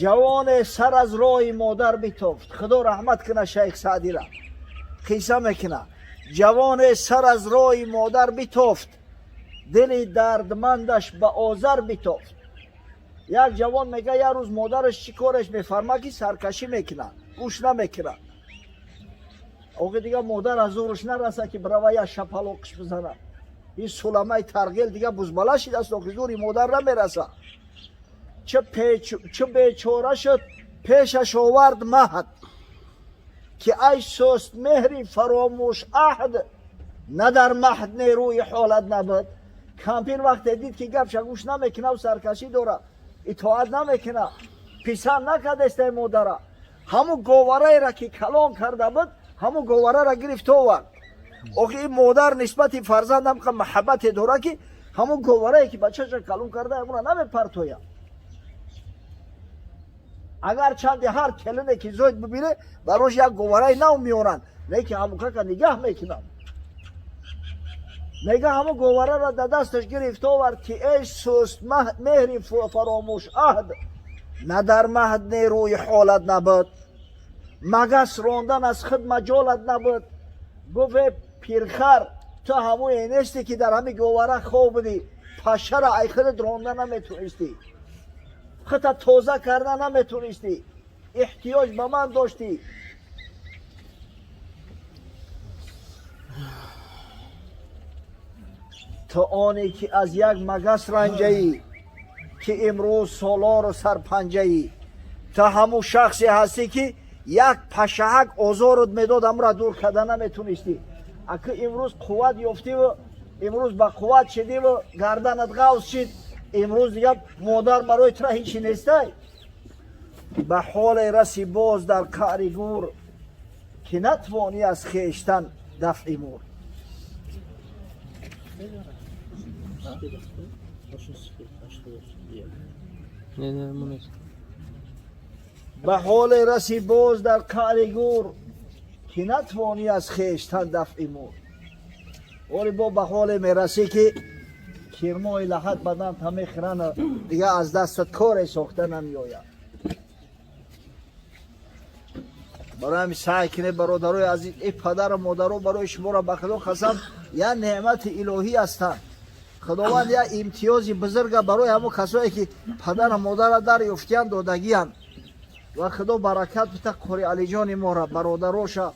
Ҷавоне сар аз роҳи модар битофт. Худо раҳмат куна шайх Саъдира. Қисса мекуна. Ҷавоне сар аз роҳи модар битофт, дили дардмандаш ба озар битофт. Як ҷавон мега, як рӯз модараш чӣ кореш мефарма, ки саркашӣ мекуна, гӯш намекуна. Охи дига модар аз зӯрш нараса, ки бирава як шапалоқиш бизана. Ин суламаи тарғел дига бузбала шидаст, охи зӯри модар намераса. Чӣ бечора шуд, пешаш овард маҳд, ки ай суст меҳри фаромӯш аҳд, на дар маҳд нерӯи ҳолат набуд. Кампир вақте дид, ки гапша гӯш намекунаву саркашӣ дора, итоат намекуна, писанд накардестай модара, ҳамун говараеро, ки калон карда буд, ҳамун говараро гирифт, овард. Охи ин модар нисбати фарзандам қа маҳаббате дора, ки ҳамун говарае, ки бачаша калон карда, ҳамуна намепартоя. Агар чанде ҳар келине, ки зоид бибине, барош як говараи нав меоранд, не ки ҳамукака нигаҳ мекунанд. Мега, ҳамун говараро да дасташ гирифт, овард, ки эй суст меҳри фаромӯш аҳд, на дар маҳд нерӯи ҳолат набуд, магас рондан аз худ маҷолат набуд. Гуфт: э пирхар, ту ҳамуе нестӣ, ки дар ҳамин говара хоб будӣ, пашара ай худат ронда наметонистӣ, худта тоза карда наметонистӣ, эҳтиёҷ ба ман доштӣ. Ту оне, ки аз як магас ранҷаӣ, ки имрӯз солору сарпанҷаӣ, ту ҳамун шахсе ҳастӣ, ки як пашаҳак озорут медод, амра дур карда наметонистӣ. Аки имрӯз қувват ёфтиву имрӯз ба қувват шидиву гарданат ғавз шид, имрӯз дига модар барои тура ҳичи нестай. Ба ҳоле раси боз дар қаъри гур, ки натвонӣ аз хештан дафъи мур. Ба ҳоле раси боз дар қаъри гур, ки натвонӣ аз хештан дафъи мур. Оли бо ба ҳоле мерасӣ, ки кирмои лаҳат баданта мехӯранд, дига аз дастат коре сохта намеояд. Барои ҳамин саъй кунед, бародарои азиз, э падару модаро барои шуморо ба Худо қасам, як неъмати илоҳӣ ҳастанд. Худованд як имтиёзи бузурга барои ҳамон касое, ки падару модара дар ёфтиян, додагиянд. Ва Худо баракат бита Қори Алиҷони мора, бародароша,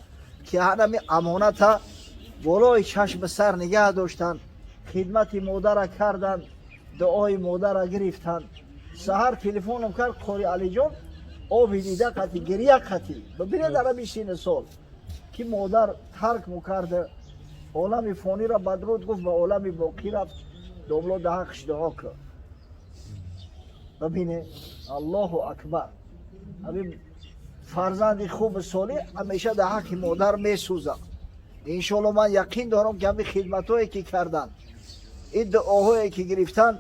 ки ҳанами амоната болои чашми сар нигаҳ доштанд, хидмати модара карданд, дуои модара гирифтанд. Саҳар телефоном кард Қори Алиҷон, оби дида қатӣ, гирия қатӣ. Бибинед, дар ҳамин сини сол, ки модар тарк мукарда, олами фониро бадруд гуфт, ба олами боқӣ рафт. Домло, да ҳаққш дуо кар. Бибине, Аллоҳу акбар, ҳамин фарзанди хуби солеҳ ҳамеша дар ҳаққи модар месӯзад. Иншоалло, ман яқин дорам, ки ҳамин хидматҳое, ки карданд, ин дуоҳое, ки гирифтанд,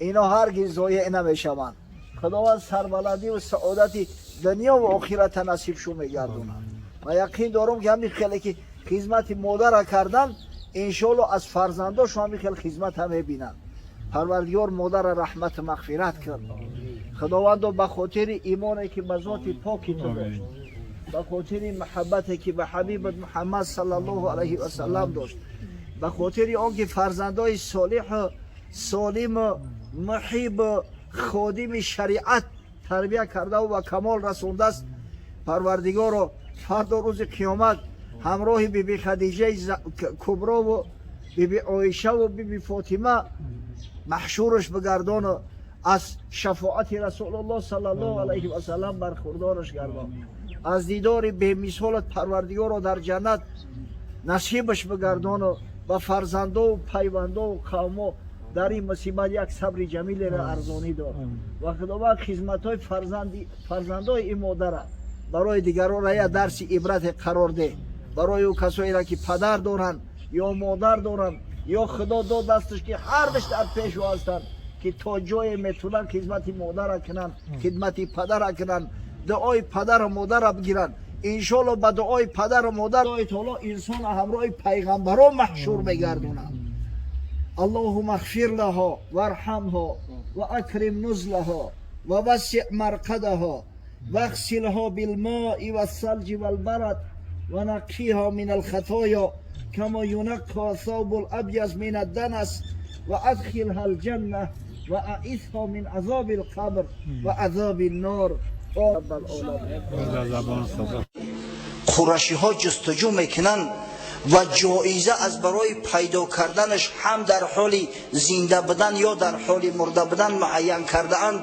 ино ҳаргиз зоеъ намешаванд. Худованд сарбаландиву саодати дунёву охирата насибшу мегардонад. Ман яқин дорам, ки ҳамин хеле, ки хизмати модара кардан, иншоалло, аз фарзандошон ҳамин хел хизмата мебинанд. Парвардигор модара раҳмату мағфират кард. Худовандо, ба хотири имоне, ки ба зоти поки ту дошт, ба хотири муҳаббате, ки ба ҳабибат Муҳаммад саллаллоҳу алайҳи васаллам дошт, ба хотири он ки фарзандои солиҳу солиму муҳибу ходими шариат тарбия кардаву ба камол расондааст, Парвардигоро, фардо рӯзи қиёмат ҳамроҳи биби Хадиҷаи Куброву биби Оишаву биби Фотима маҳшураш бигардону аз шафоати Расулуллоҳ саллаллоҳу алайҳи васаллам бархурдораш гардон. Аз дидори бемисолат, Парвардигоро, дар ҷаннат насибаш бигардону ба фарзандову пайвандову қавмо дар ин мусибат як сабри ҷамилеро арзонӣ дор. Ва Худованд хизматҳои фарзандои ин модара барои дигарона як дарси ибрате қарор деҳ, барои ӯ касоеро, ки падар доранд ё модар доранд, ё Худо дод дасташ, ки ҳардаш дар пешу ҳастанд, ки то ҷое метавонанд хизмати модара кунанд, хидмати падара кунанд, дуои падару модара бигиранд. Иншоалло, ба дуои падару модар Аллоҳи таоло инсона ҳамроҳи пайғамбарон маҳшур мегардонад. اللهم اغفر لها وارحمها واكرم نزلها ووسع مرقدها. واغسلها بالماء والثلج والبرد ونقيها من الخطايا كما ينقى الثوب الأبيض من الدنس وأدخلها الجنة وأعيذها من عذاب القبر وعذاب النار. رب العالمين. قرشی ها جستجو میکنن و جایزه از برای پیدا کردنش هم در حال زنده بودن یا در حال مرده بودن معین کرده اند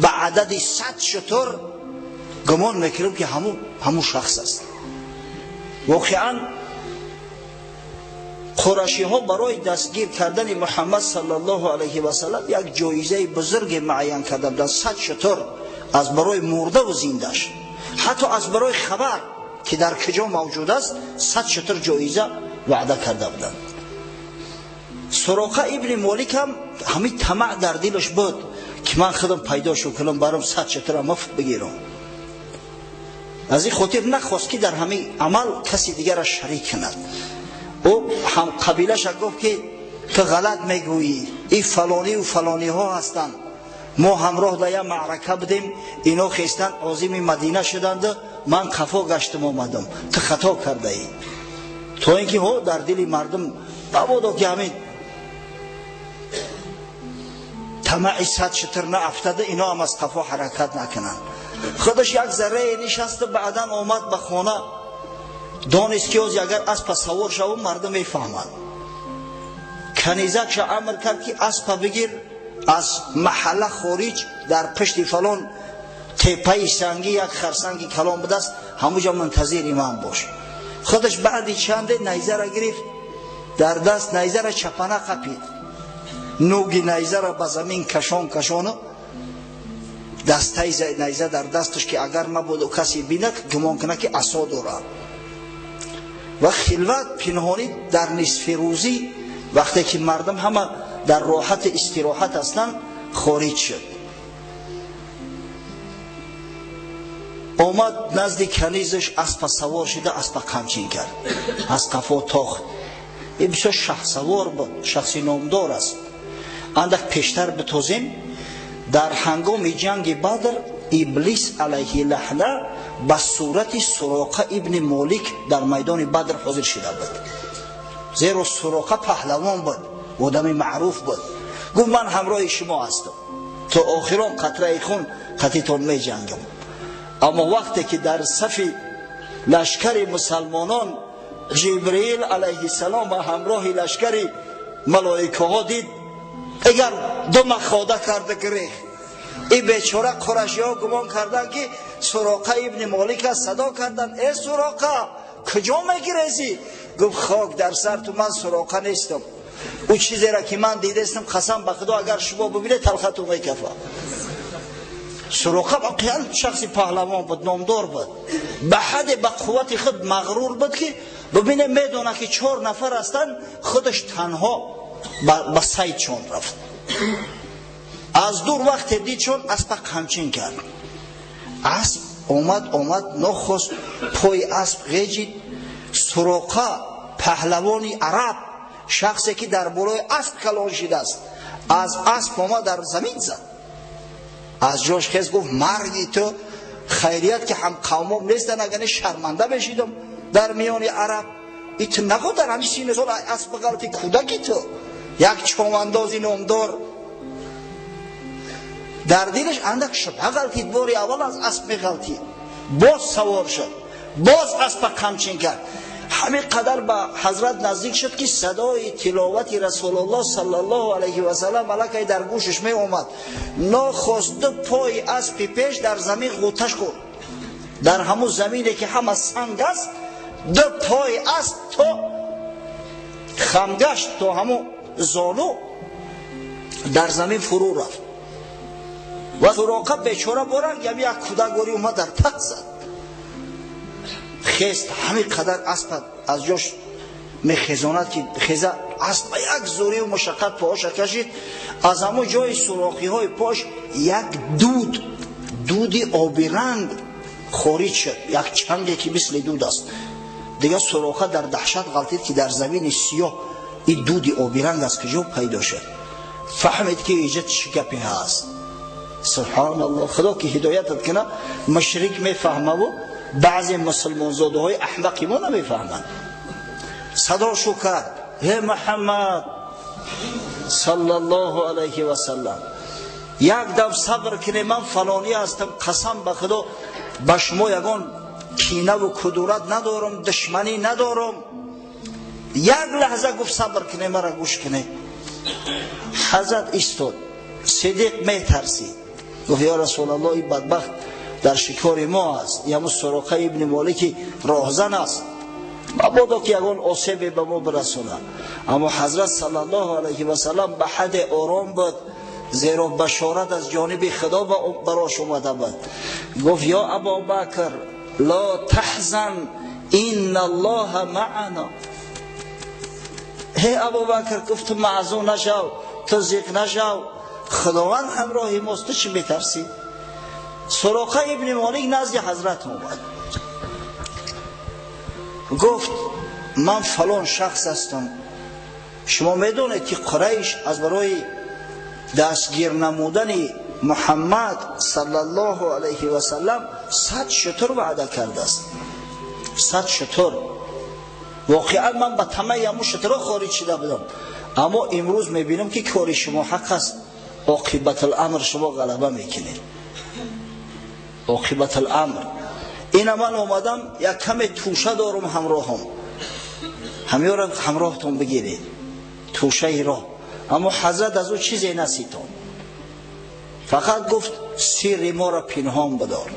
به عدد 100 شتر. گمان میکنم که همون شخص است. واقعا قرشی ها برای دستگیر کردن محمد صلی الله علیه و سلم یک جایزه بزرگ معین کرده بودند، 100 شتر از برای مرده و زندهش، حتی از برای خبر که در کجا موجود است 100 شتر جایزه وعده کرده بودند. سراقه ابن مالک هم همین طمع در دلش بود که من خودم پیدا شو کنم برام 100 شتر مفت بگیرم. از این خاطر نخواست که در همین عمل کسی دیگر را شریک کند. او هم قبیلش گفت که تو غلط میگویی، این فلانی و فلانی ها هستند، ما همراه در یک معرکه بودیم، اینا خواستند عازم مدینه شدند، من قفا گشتم آمدم، تو خطا کرده ای. تا اینکه ها در دل مردم مبادا که همین طمع 100 شتر نه افتاده، اینا هم از قفا حرکت نکنند. خودش یک ذره نشست، بعدا آمد به خانه، دانست که اگر اسب سوار شوم مردم میفهمند. کنیزکش امر کرد که اسب بگیر از محله خارج، در پشت فلان تپه سنگی یک خرسنگی کلام بوده است، همونجا منتظر من باش. خودش بعدی چند نیزه را گرفت در دست، نیزه را چپنه قپید، نوگی نیزه را به زمین کشان کشان، دسته نیزه در دستش که اگر مبود و کسی بیند گمان کنه که عصا دارد. و خلوت پنهانی در نصف روزی وقتی که مردم همه در راحت استراحت هستند خارج شد. آمد نزد کنیزش، اسب سوار شده، اسب قمچین کرد، از قفا تاخت. این بسیار شهسوار بود، شخصی نامدار است. اندک پیشتر بتازیم، در هنگام جنگ بدر ابلیس علیه لعنه به صورت سراقه ابن مالک در میدان بدر حاضر شده بود. زیرا سراقه پهلوان بود، آدم معروف بود. گفت من همراه شما هستم تا آخران قطره خون قطیتان می جنگم. اما وقتی که در صف لشکر مسلمانان جبرئیل علیه السلام و همراه لشکر ملائکه ها دید، اگر دو مخاده کرده گریخت. این بیچاره قرشی ها گمان کردن که سراقه ابن مالک است، صدا کردن ای سراقه کجا میگریزی؟ گفت خاک در سر تو، من سراقه نیستم. او چیزی را که من دیدستم قسم به خدا اگر شما ببینید تلختون میکفه. سراقه واقعا شخصی پهلوان بود، نامدار بود، به حد به قوت خود مغرور بود که ببینه میدونه که 4 نفر هستند، خودش تنها به صید چون رفت. از دور وقت دید چون اسب قمچین کرد، اسب آمد نخواست پای اسب غیجید. سراقه پهلوان عرب، شخصی که در بالای اسب کلان شده است، از اسب آمد در زمین زد، از جاش خیز گفت مرگی تو خیریت که هم قومم نیستن، اگر شرمنده بشیدم در میان عرب. ای تو نگو در همین سینه سال اسب غلطی کودکی تو، یک چوماندازی نامدار. در دلش اندک شبه غلطید، باری اول از اسب میغلطید، باز سوار شد، باز اسب قمچین کرد. همین قدر به حضرت نزدیک شد که صدای تلاوت رسول الله صلی الله علیه و سلم علیه در گوشش می اومد. ناخواست دو پای اسب پیش در زمین غوطش خورد، در همون زمینی که همه سنگ است، دو پای اسب تا خمگشت تا همون زانو در زمین فرو رفت. و سراقه بیچاره برنگ یک کودک گوری اومد در تخت زد، خیست. همین قدر اسب از جاش میخیزاند که خیزه اسب یک زوری و مشقت پاهاش کشید. از همون جای سوراخی های پاش یک دود آبی رنگ خارج شد، یک چنگی که مثل دود است. دیگه سراخه در دهشت غلطید که در زمین سیاه این دود آبی رنگ از کجا پیدا شد. فهمید که اینجا چه گپی هست. Субҳаналлоҳ, Худо ки ҳидоятат кунад, мушрик мефаҳмаву баъзе мусулмонзодаҳои аҳмақи мо намефаҳманд. Садошу кард: ҳе Муҳаммад саллаллоҳу алайҳи васаллам, як дам сабр кунед, ман фалонӣ ҳастам, қасам ба Худо ба шумо ягон кинаву кудурат надорам, душманӣ надорам. Як лаҳза гуфт сабр кунед, мара гӯш кунед. Ҳазрат истод. Сидиқ метарсид, гуфт: ё Расулаллоҳ, ин бадбахт дар шикори мо аст, яму Суроқа ибни Молики роҳзан аст, мабодо ки ягон осебе ба мо бирасонад. Аммо ҳазрат саллаллоҳу алайҳи васаллам ба ҳадде ором буд, зеро башорат аз ҷониби Худо барош омада буд. Гуфт: ё Абубакр, ло таҳзан, инналлоҳа маъана. Ҳе Абубакр, гуфт, ту маъзун нашав, ту зиқ нашав, Худованд ҳамроҳи мост, ту чӣ метарсӣ? Суроқа ибни Молик назди ҳазрат омад, гуфт: ман фалон шахс ҳастам, шумо медонед ки Қурайш аз барои дастгир намудани Муҳаммад саллаллоҳу алайҳи васаллам 100 шутур ваъда кардааст. 100 шутур. Воқеан ман ба тамаи ҳамун шутурҳо хориҷ шуда будам, аммо имрӯз мебинам ки кори шумо ҳақ аст, оқибатуламр шумо ғалаба мекунед. Оқибатуламр. Ина ман омадам, як каме тӯша дорам ҳамроҳам, ҳамёра ҳамроҳтон бигиред, тӯшаи роҳ. Аммо ҳазрат аз ӯ чизе наситон, фақат гуфт: сирри моро пинҳон бидор.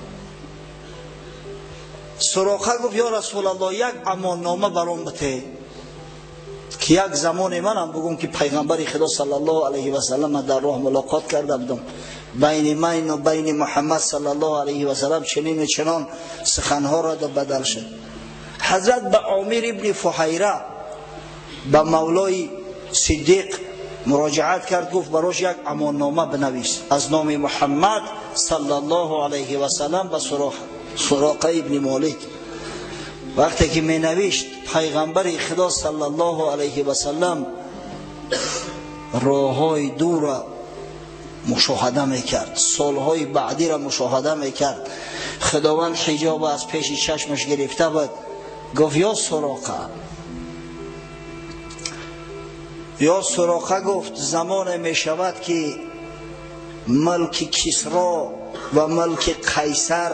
Суроқа гуфт: ё Расулаллоҳ, як амоннома баром бите ки як замоне манам бигӯм ки пайғамбари Худо саллаллоҳу алайҳи васаллам дар роҳ мулоқот карда будам, байни ман ва байни Муҳаммад саллаллоҳу алайҳи васаллам чунин чунон суханҳоро бадал шуд. Ҳазрат ба Омир ибни Фуҳайра, ба мавлои Сиддиқ муроҷиат кард, гуфт: барош як амоннома бинавис аз номи Муҳаммад саллаллоҳу алайҳи васаллам ба Суроқа ибни Молик. Вақте ки менавишт, пайғамбари Худо саллаллоҳу алайҳи васаллам роҳҳои дура мушоҳада мекард, солҳои баъдиро мушоҳада мекард. Худованд ҳиҷоба аз пеши чашмаш гирифта буд. Гуфт: ё Суроқа, ё Суроқа, гуфт, замоне мешавад ки мулки Кисро ва мулки Қайсар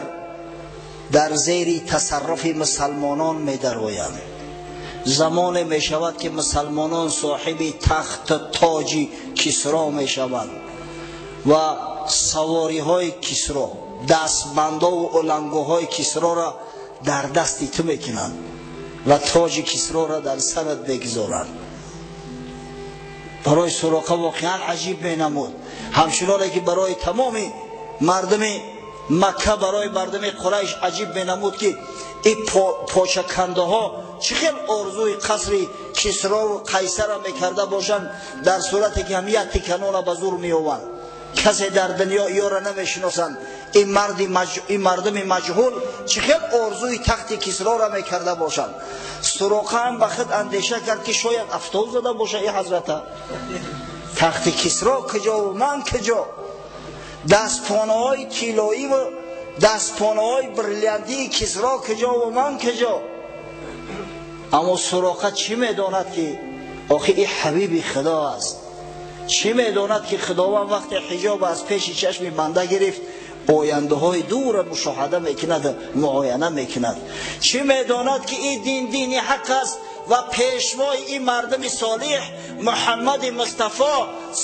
дар зери тасарруфи мусалмонон медароянд. Замоне мешавад ки мусалмонон соҳиби тахту тоҷи Кисро мешаванд ва савориҳои Кисро, дастбандову улангуҳои Кисрора дар дасти ту мекунанд ва тоҷи Кисрора дар сарат мегузоранд. Барои Суроқа воқеан аҷиб менамуд, ҳамчуноне ки барои тамоми мардуми Макка, барои мардуми Қурайш аҷиб менамуд ки ин почакандаҳо чӣ хел орзуи қасри Кисрову Қайсара мекарда бошанд, дар сурате ки ҳам як тиканона ба зур меованд, касе дар дунё ёра намешиносанд. Ин мардуми маҷҳул чӣ хел орзуи тахти Кисрора мекарда бошанд. Суроқа ҳам ба худ андеша кард ки шояд афтол зада боша ин ҳазрата. Тахти Кисро куҷову ман куҷо? Дастпонаҳои тиллоиву дастпонаҳои бриллиантии Кисро куҷову ман куҷо? Аммо Суроқа чӣ медонад ки охи ин ҳабиби Худо аст? Чӣ медонад ки Худованд вақте ҳиҷоб аз пеши чашми банда гирифт, ояндаҳои дура мушоҳада мекунад, муояна мекунад? Чӣ медонад ки ин дин дини ҳақ аст ва пешвои ин мардуми солиҳ Муҳаммади Мустафо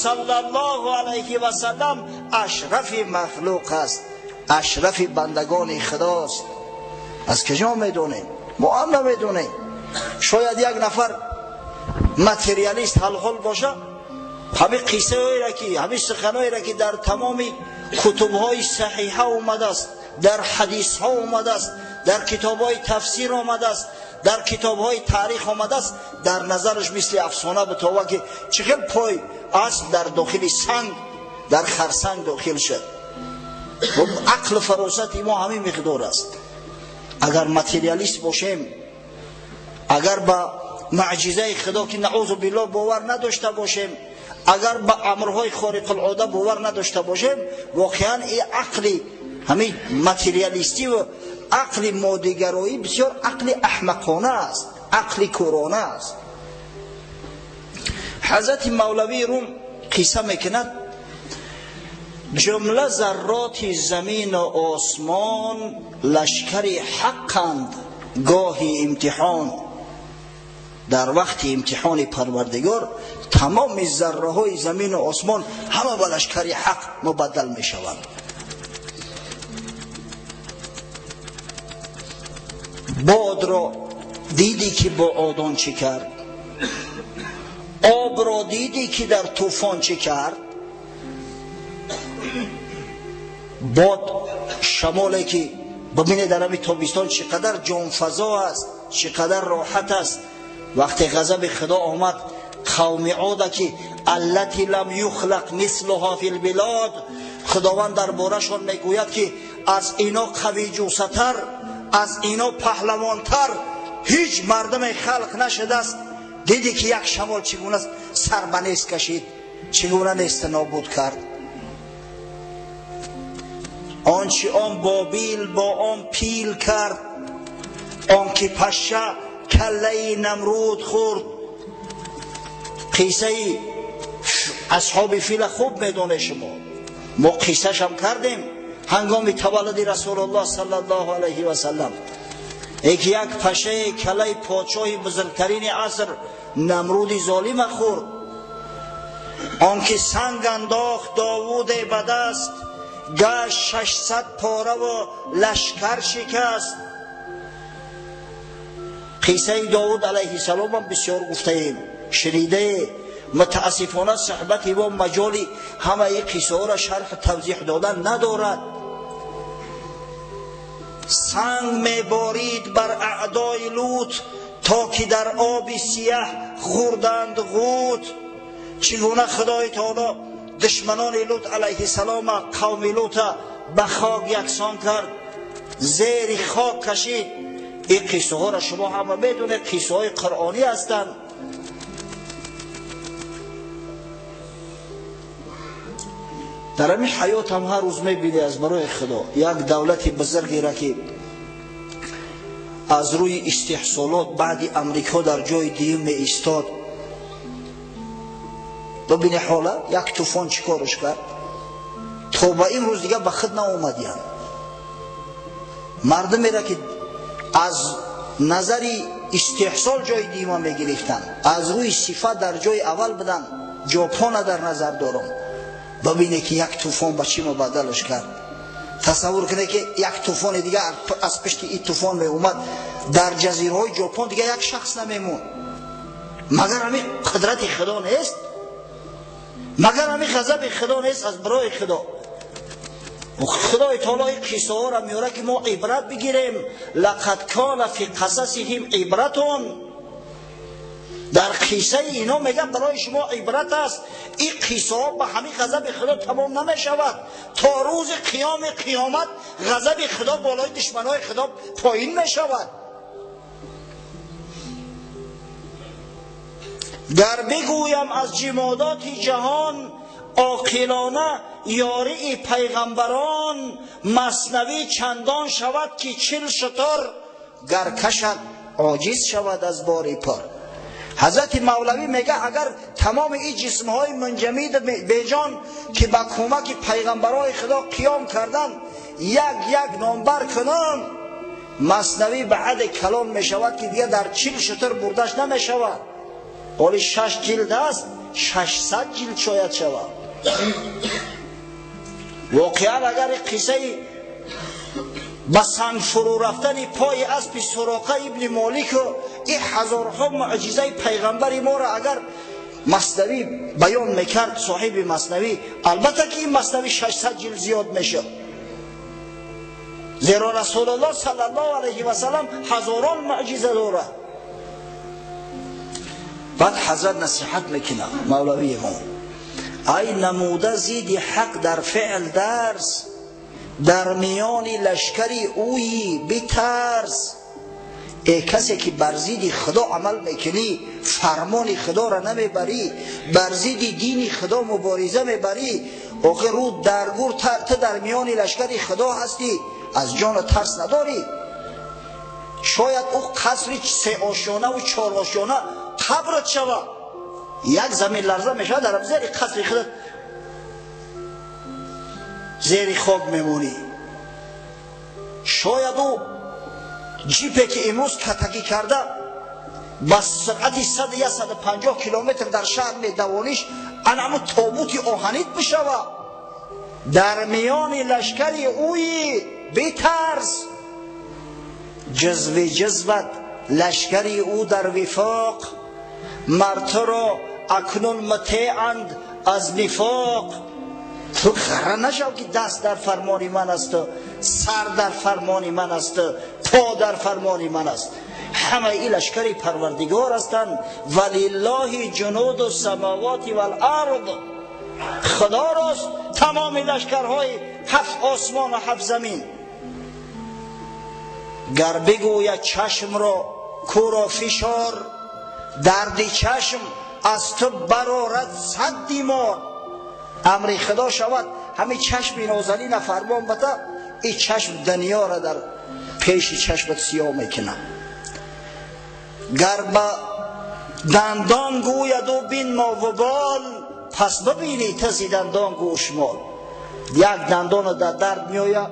саллаллоҳу алайҳи васаллам ашрафи махлуқ аст, ашрафи бандагони Худост. Аз куҷо медонем? Мо ҳам намедонем. Шояд як нафар материалист ҳалҳол боша, ҳамин қиссаҳоеро ки, ҳамин суханҳоеро ки дар тамоми кутубҳои саҳиҳа омадааст, дар ҳадисҳо омадааст, дар китобҳои тафсир омадааст, дар китобҳои таърих омадааст, дар назараш мисли афсона битова ки чӣ хел пой асп дар дохили санг, дар харсанг дохил шуд. Ақлу фаросати мо ҳамин миқдор аст. Агар материалист бошем, агар ба маъҷизаи Худо ки наъузу биллоҳ бовар надошта бошем, Агар ба амрҳои хориқулода бовар надошта бошем, воқеан ин ақли ҳамин материалистӣ ва ақли моддигароӣ бисёр ақли аҳмақона аст, ақли кӯрона аст. Ҳазрати Мавлавии Рум қисса мекунад: ҷумла зарроти замину осмон лашкари ҳаққанд гоҳи имтиҳон. Дар вақти имтиҳони Парвардигор тамоми зарраҳои замину осмон ҳама ба лашкари ҳақ мубаддал мешаванд. Бодро дидӣ ки бо одон чӣ кард? Обро дидӣ ки дар тӯфон чӣ кард? Бод шамоле ки бибинед дар ҳамин тобистон чӣ қадар ҷонфазо аст, чӣ қадар роҳат аст. Вақте ғазаби Худо омад, қавми Ода ки аллати лам юхлақ мислуҳа фил билод, Худованд дар борашон мегӯяд ки аз ино қавиҷусатар, аз ино паҳлавонтар ҳеҷ мардуме халқ нашудааст. Дидӣ ки як шамол чӣ гуна сар ба нест кашид, чӣ гуна нест нобуд кард. Он чи он Бобил бо он пил кард, он ки паша каллаи Намруд хӯрд. Қиссаи асҳоби фила хуб медонед шумо, мо қиссашам кардем ҳангоми таваллуди Расулуллоҳ саллаллоҳу алайҳи васаллам. Ки як пашаи каллаи подшоҳи бузургтарини аср Намруди золима хӯрд. Он ки санг андохт Довуде ба даст, гашт 600 пораву лашкар шикаст. Қиссаи Довуд алайҳиссалом ҳам бисёр гуфтаем, шунидае. Мутаассифона суҳбати мо маҷоли ҳамаи қиссаҳоро шарҳу тавзеҳ додан надорад. Санг меборид бар аъдои Лут, то ки дар оби сияҳ хӯрданд ғут. Чӣ гуна Худои таоло душманони Лут алайҳиссалома, қавми Лута ба хок яксон кард, зери хок кашид. Ин қиссаҳоро шумо ҳама медонед, қиссаҳои қуръонӣ ҳастанд. Дар ҳамин ҳаёт ҳам ҳар рӯз мебинӣ аз барои Худо як давлати бузургеро ки аз рӯи истеҳсолот баъди Амрико дар ҷои дуюм меистод. Бибинӣ ҳола як тӯфон чӣ корш кард, то ба имрӯз дига ба худ наомадиянд. Мардумеро ки аз назари истеҳсол ҷои дуюма мегирифтанд, аз рӯи сифат дар ҷои аввал буданд, Ҷопона дар назар дорам. Бибинед ки як тӯфон ба чӣ мубаддалаш кард. Тасаввур кунед ки як тӯфони дига аз пишти ин тӯфон меомад, дар ҷазираҳои Ҷопон дига як шахс намемонд. Магар ҳамин қудрати Худо нест? Магар ҳамин ғазаби Худо нест аз барои Худо? Худои таоло ин қиссаҳоро меорад ки мо ибрат бигирем. Лақад кана фи қасасиҳим ибратун. Дар қиссаи ино мегӯяд барои шумо ибрат аст. Ин қиссаҳо ба ҳамин ғазаби Худо тамом намешавад. То рӯзи қиёми қиёмат ғазаби Худо болои душманои Худо поин мешавад. Гар бигӯям аз ҷимодоти ҷаҳон оқилона ёрии пайғамбарон, маснавӣ чандон шавад ки 40 шутур гар кашад оҷиз шавад аз бори пур. Ҳазрати Мавлавӣ мегӯяд агар тамоми ин ҷисмҳои мунҷамид беҷон ки ба кӯмаки пайғамбарои Худо қиём карданд як як номбар кунам, маснавӣ ба ҳадде калон мешавад ки дига дар 40 шутур бурдаш намешавад. Ҳоли 6 ҷилд аст, 600 ҷилд шояд шавад. Воқеан агар қиссаи ба санг фурӯ рафтани пои аспи Суроқа ибни Молику ин ҳазорҳо муъҷизаи пайғамбари моро агар маснавӣ баён мекард соҳиби маснавӣ, албатта ки ин маснавӣ 600 ҷилд зиёд мешуд. Зеро Расулуллоҳ саллаллоҳу алайҳи васаллам ҳазорон муъҷиза дорад. Баъд ҳазрат насиҳат мекунад Мавлавии мо: ай намуда зидди ҳақ дар феъл дарс, дар миёни лашкари ӯи битарс. Э касе ки бар зидди Худо амал мекунӣ, фармони Худоро намебарӣ, бар зидди дини Худо мубориза мебарӣ, охир рӯ дар гур ту дар миёни лашкари Худо ҳастӣ, аз ҷона тарс надорӣ. Шояд ӯ қасри сеошёнаву чорошёна қабрат шава, як замин ларза мешавад, дар зери қасри худат зери хок мемонӣ. Шояд ӯ ҷипе ки имрӯз катакӣ карда ба суръати 150 километр дар шаҳр медавониш, анамо тобути оҳанит бишава. Дар миёни лашкари ӯи битарс, ҷузви ҷузват лашкари ӯ дар вифоқ, мартро акнун мутеанд аз нифоқ. Ту ғарра нашав ки даст дар фармони ман асту сар дар фармони ман асту по дар фармони ман аст. Ҳамаи ин лашкари Парвардигор ҳастанд. Валиллоҳи ҷунуду самавоти валард, Худо рост тамоми лашкарҳои ҳафт осмону ҳафт замин. Гар бигӯяд чашмро кӯро фишор, дарди чашм аз ту барорад сад димор. Амри Худо шавад, ҳамин чашми нозанина фармон бата, ин чашм дунёро дар пеши чашмат сиёҳ мекунад. Гар ба дандон гӯяду бин мо вубол, пас бибинӣ тази дандон гӯшмол. Як дандона дар дард меояд,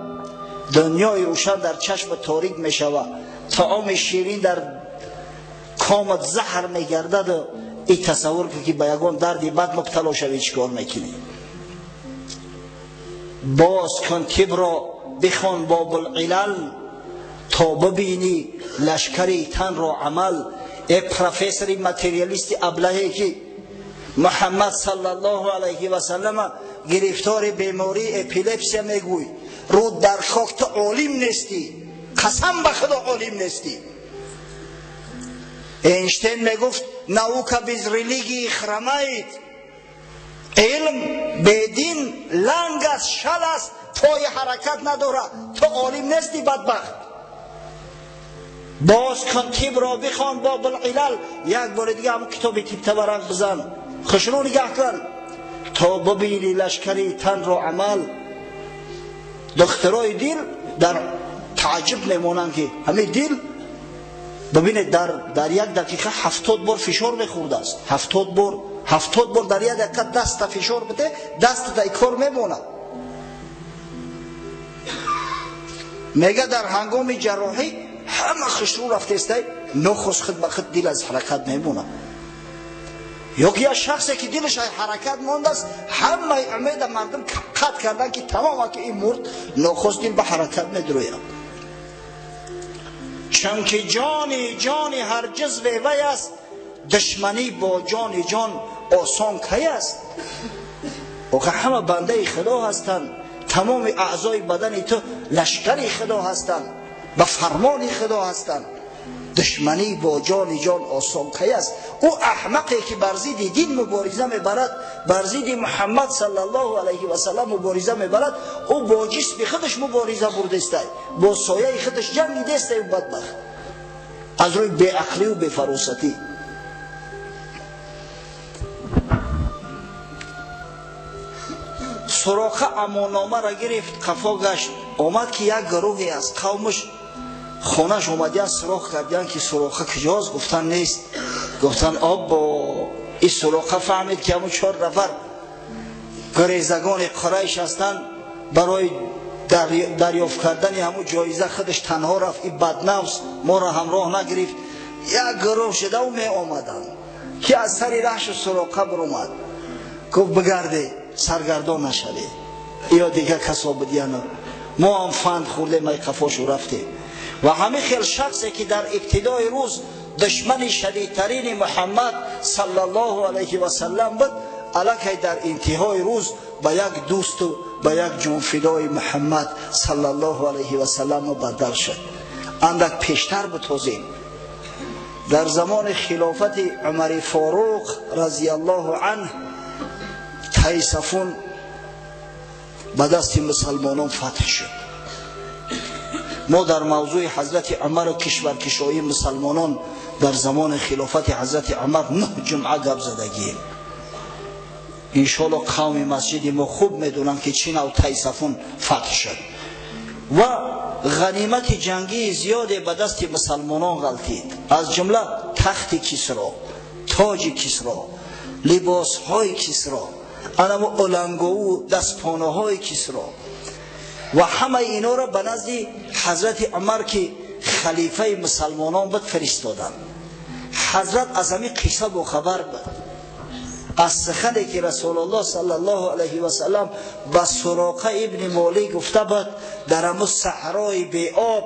дунёи рӯшан дар чашм торик мешавад, таоми ширин дар комат заҳр мегардад. И тасаввур кун ки ба ягон дарди бад мубтало шавӣ, чӣ кор мекунӣ? Боз кун тибро, бихон Бобулилал, то бибинӣ лашкари танро амал. Э профессори материалисти аблаҳе ки Муҳаммад саллаллоҳу алайҳи васаллама гирифтори бемории эпилепсия мегӯй, рӯ дар хок, ту олим нестӣ, қасам ба Худо олим нестӣ. Эйнштейн мегуфт: наука без религии хромает. Илм бедин ланг аст, шал аст, пои ҳаракат надорад. Ту олим нестӣ, бадбахт. Боз кун тибро, бихон Бобулилал, як бори дига ҳамн китоби тибта варақ бизан, хушрӯ нигаҳ кун, то бибинӣ лашкари танро амал. Духтарои дил дар тааҷҷуб мемонанд, ки ҳамин дил бибинед, дар як дақиқа 70 бор фишор мехӯрдааст. 70 бор, 70 бор дар як дақиқа даста фишор бите, даста дар кор мемонад. Мега дар ҳангоми ҷарроҳӣ ҳама хушрӯ рафтестай, нохост худ ба худ дил аз ҳаракат мемонад. Ё ки як шахсе ки дилаш аз ҳаракат мондааст, ҳамаи умеда мардум қатъ кардан ки тамома, ки ин мурд, нохост дил ба ҳаракат медурӯяд. Чунки ҷони ҷони ҳар ҷузве вай аст, душманӣ бо ҷони ҷон осон кай аст? Охир ҳама бандаи Худо ҳастанд, тамоми аъзои бадани ту лашкари Худо ҳастанд, ба фармони Худо ҳастанд. Душманӣ бо ҷони ҷон осон кай аст? Ӯ аҳмақе ки бар зидди дин мубориза мебарад, бар зидди Муҳаммад саллаллоҳу алайҳи васаллам мубориза мебарад, ӯ бо ҷисми худаш мубориза бурдестай, бо сояи худаш ҷангидестай. Ӯ бадбахт аз рӯи беақлию бефаросатӣ. Суроқа амонномаро гирифт, қафо гашт, омад ки як гурӯҳе аз қавмаш хонаш омадиян, суроқ кардиян ки Суроқа куҷост? Гуфтан нест. Гуфтан оббо. Ин Суроқа фаҳмид ки ҳамун чор нафар гурезагони Қурайш ҳастанд, барои дарёфт кардани ҳамун ҷоиза худаш танҳо рафт, ин баднафс моро ҳамроҳ нагирифт. Як гурӯҳ шудау меомаданд ки аз сари раҳшу Суроқа биромад, гуфт: бигарде, саргардон нашавед, ё дигар касо будияну мо ҳам фанд хӯрдем, ай қафошу рафтем. Ва ҳамин хел шахсе ки дар ибтидои рӯз душмани шадидтарини Муҳаммад саллаллоҳу алайҳи васаллам буд, аллакай дар интиҳои рӯз ба як дӯсту ба як ҷонфидои Муҳаммад саллаллоҳу алайҳи васаллам мубаддал шуд. Андак пештар битозем. Дар замони хилофати Умари Форуқ разияллоҳу анҳ Тайсафун ба дасти мусалмонон фатҳ шуд. Мо дар мавзӯи ҳазрати Умар ва кишваркушоии мусалмонон дар замони хилофати ҳазрати Умар 9 ҷумъа гап задагием. Иншоалло қавми масҷиди мо хуб медонанд, ки чӣ нав Тайсафун фатҳ шуд ва ғанимати ҷангии зиёде ба дасти мусалмонон ғалтид, аз ҷумла тахти Кисро, тоҷи Кисро, либосҳои Кисро, анамо олангову дастпонаҳои Кисро ва ҳамаи инҳоро ба назди ҳазрати Умар, ки халифаи мусалмонон буд, фиристоданд. Ҳазрат аз ҳамин қисса бохабар буд, аз сухане ки Расулуллоҳ саллаллоҳу алайҳи васаллам ба Суроқа ибни Молик гуфта буд дар ҳамун саҳрои беоб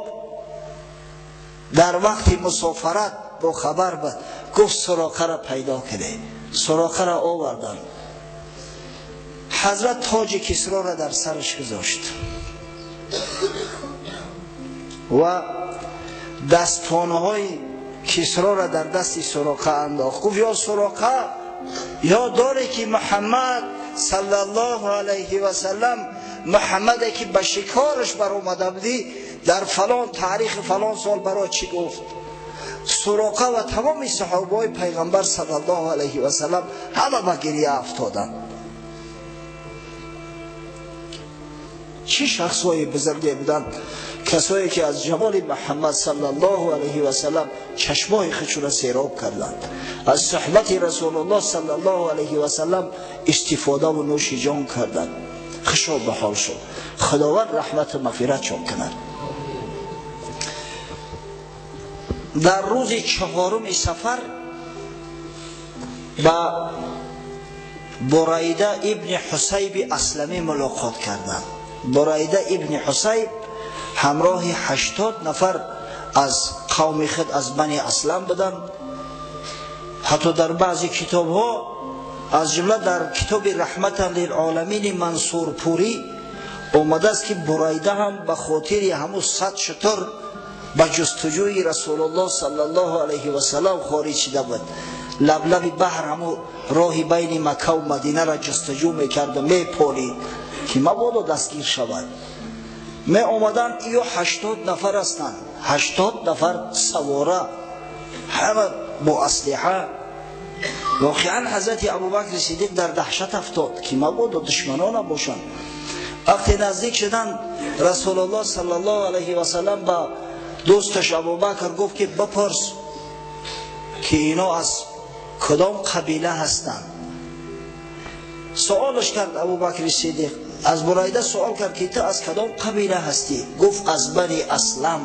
дар вақти мусофарат бохабар буд. Гуфт: Суроқаро пайдо кунед. Суроқаро оварданд. Ҳазрат тоҷи Кисроро дар сараш гузошт ва дастпонаҳои Кисроро дар дасти Суроқа андохт. Гуфт: ё Суроқа, ёд дорӣ, ки Муҳаммад саллаллоҳу алайҳи васаллам, Муҳаммаде ки ба шикораш баромада будӣ, дар фалон таърихи фалон сол барои чӣ гуфт? Суроқа ва тамоми саҳобаҳои пайғамбар саллаллоҳу алайҳи васаллам ҳама ба гирия афтоданд. Чӣ шахсҳои бузурге буданд, касое ки аз ҷамоли Муҳаммад саллаллоҳу алайҳи васаллам чашмои худшонро сероб карданд, аз суҳбати Расулуллоҳ саллаллоҳу алайҳи васаллам истифодаву нӯши ҷон карданд. Хушо ба ҳол шуд. Худованд раҳмату мағфиратшон кунад. Дар рӯзи чаҳоруми сафар ба Бурайда ибни Ҳусайби Асламӣ мулоқот карданд. Бурайда ибни Ҳусайб ҳамроҳи 80 нафар аз қавми худ, аз Бани Аслам буданд. Ҳатто дар баъзе китобҳо, аз ҷумла дар китоби Раҳматан лилоламини Мансурпурӣ омадааст, ки Бурайда ҳам ба хотири ҳамун 100 шутур ба ҷустуҷӯи Расулуллоҳ саллаллоҳу алайҳи васаллам хориҷ шуда буд. Лаблаби баҳр, ҳамун роҳи байни Маккаву Мадинаро ҷустуҷӯ мекарду меполид, ки мабодо дастгир шавад. Меомаданд, ё 80 нафар ҳастанд, 80 нафар савора, ҳама бо аслиҳа. Воқеан ҳазрати Абубакри Сиддиқ дар даҳшат афтод, ки мабодо душманона бошанд. Вақте наздик шуданд, Расулуллоҳ саллаллоҳу алайҳи васаллам ба дӯсташ Абубакр гуфт, ки бипурс, ки ино аз кадом қабила ҳастанд. Суолаш кард Абубакри Сиддиқ, аз Бурайда суол кард, ки ту аз кадом қабила ҳастӣ? Гуфт: аз Бани Аслам.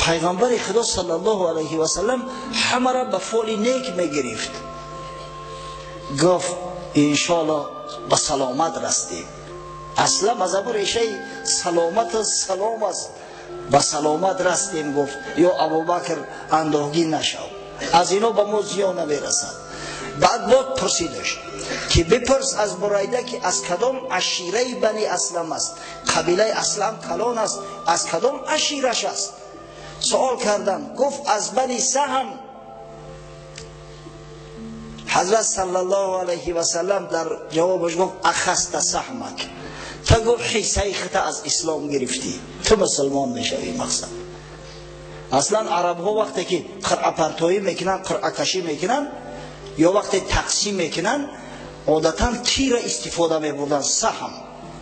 Пайғамбари Худо саллаллоҳу алайҳи васаллам ҳамаро ба фоли нек мегирифт. Гуфт: иншоалло ба саломат растем. Аслам аз абу решаи саломату салом аст. Ба саломат растем, гуфт. Ё Абубакр, андоҳгин нашав, аз ино ба мо зиён намерасад. Баъд бод пурсидаш, ки бипурс аз Бурайда, ки аз кадом ашираи Бани Аслам аст. Қабилаи Аслам калон аст, аз кадом ашираш аст? Суол кардам, гуфт: аз Бани Саҳм. Ҳазрат саллаллоҳу алайҳи васаллам дар ҷавобаш гуфт: ахаста саҳмак, ту, гуфт, ҳиссаи хута аз ислом гирифтӣ, ту мусулмон мешавӣ. Мақсад, аслан арабҳо вақте ки қуръапартоӣ мекунанд, қуръакашӣ мекунанд ё вақте тақсим мекунанд, одатан тирра истифода мебурданд, саҳм,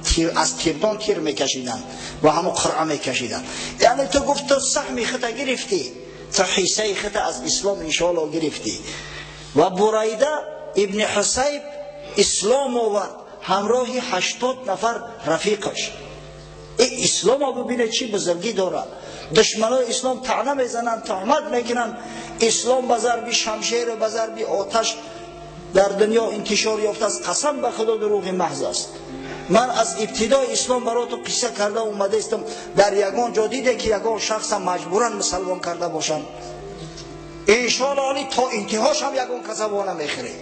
тир, аз тирдон тир мекашиданд ва ҳамун қуръа мекашиданд. Яъне ту, гуфт, ту саҳми хута гирифтӣ, ту ҳиссаи хута аз ислом иншоалло гирифтӣ. Ва Бурайда ибни Ҳусайб ислом овард ҳамроҳи 80 нафар рафиқаш. Исломо бибинед, чӣ бузургӣ дорад. Душманои ислом таъна мезананд, туҳмат мекунанд: ислом ба зарби шамшеру ба зарби оташ дар дунё интишор ёфтааст. Қасам ба Худо, дурӯғи маҳз аст. Ман аз ибтидои ислом бароту қисса карда омадаистам. Дар ягон ҷо диде, ки ягон шахса маҷбуран мусалмон карда бошанд? Иншоалло али то интиҳош ҳам ягон каса во намехӯред.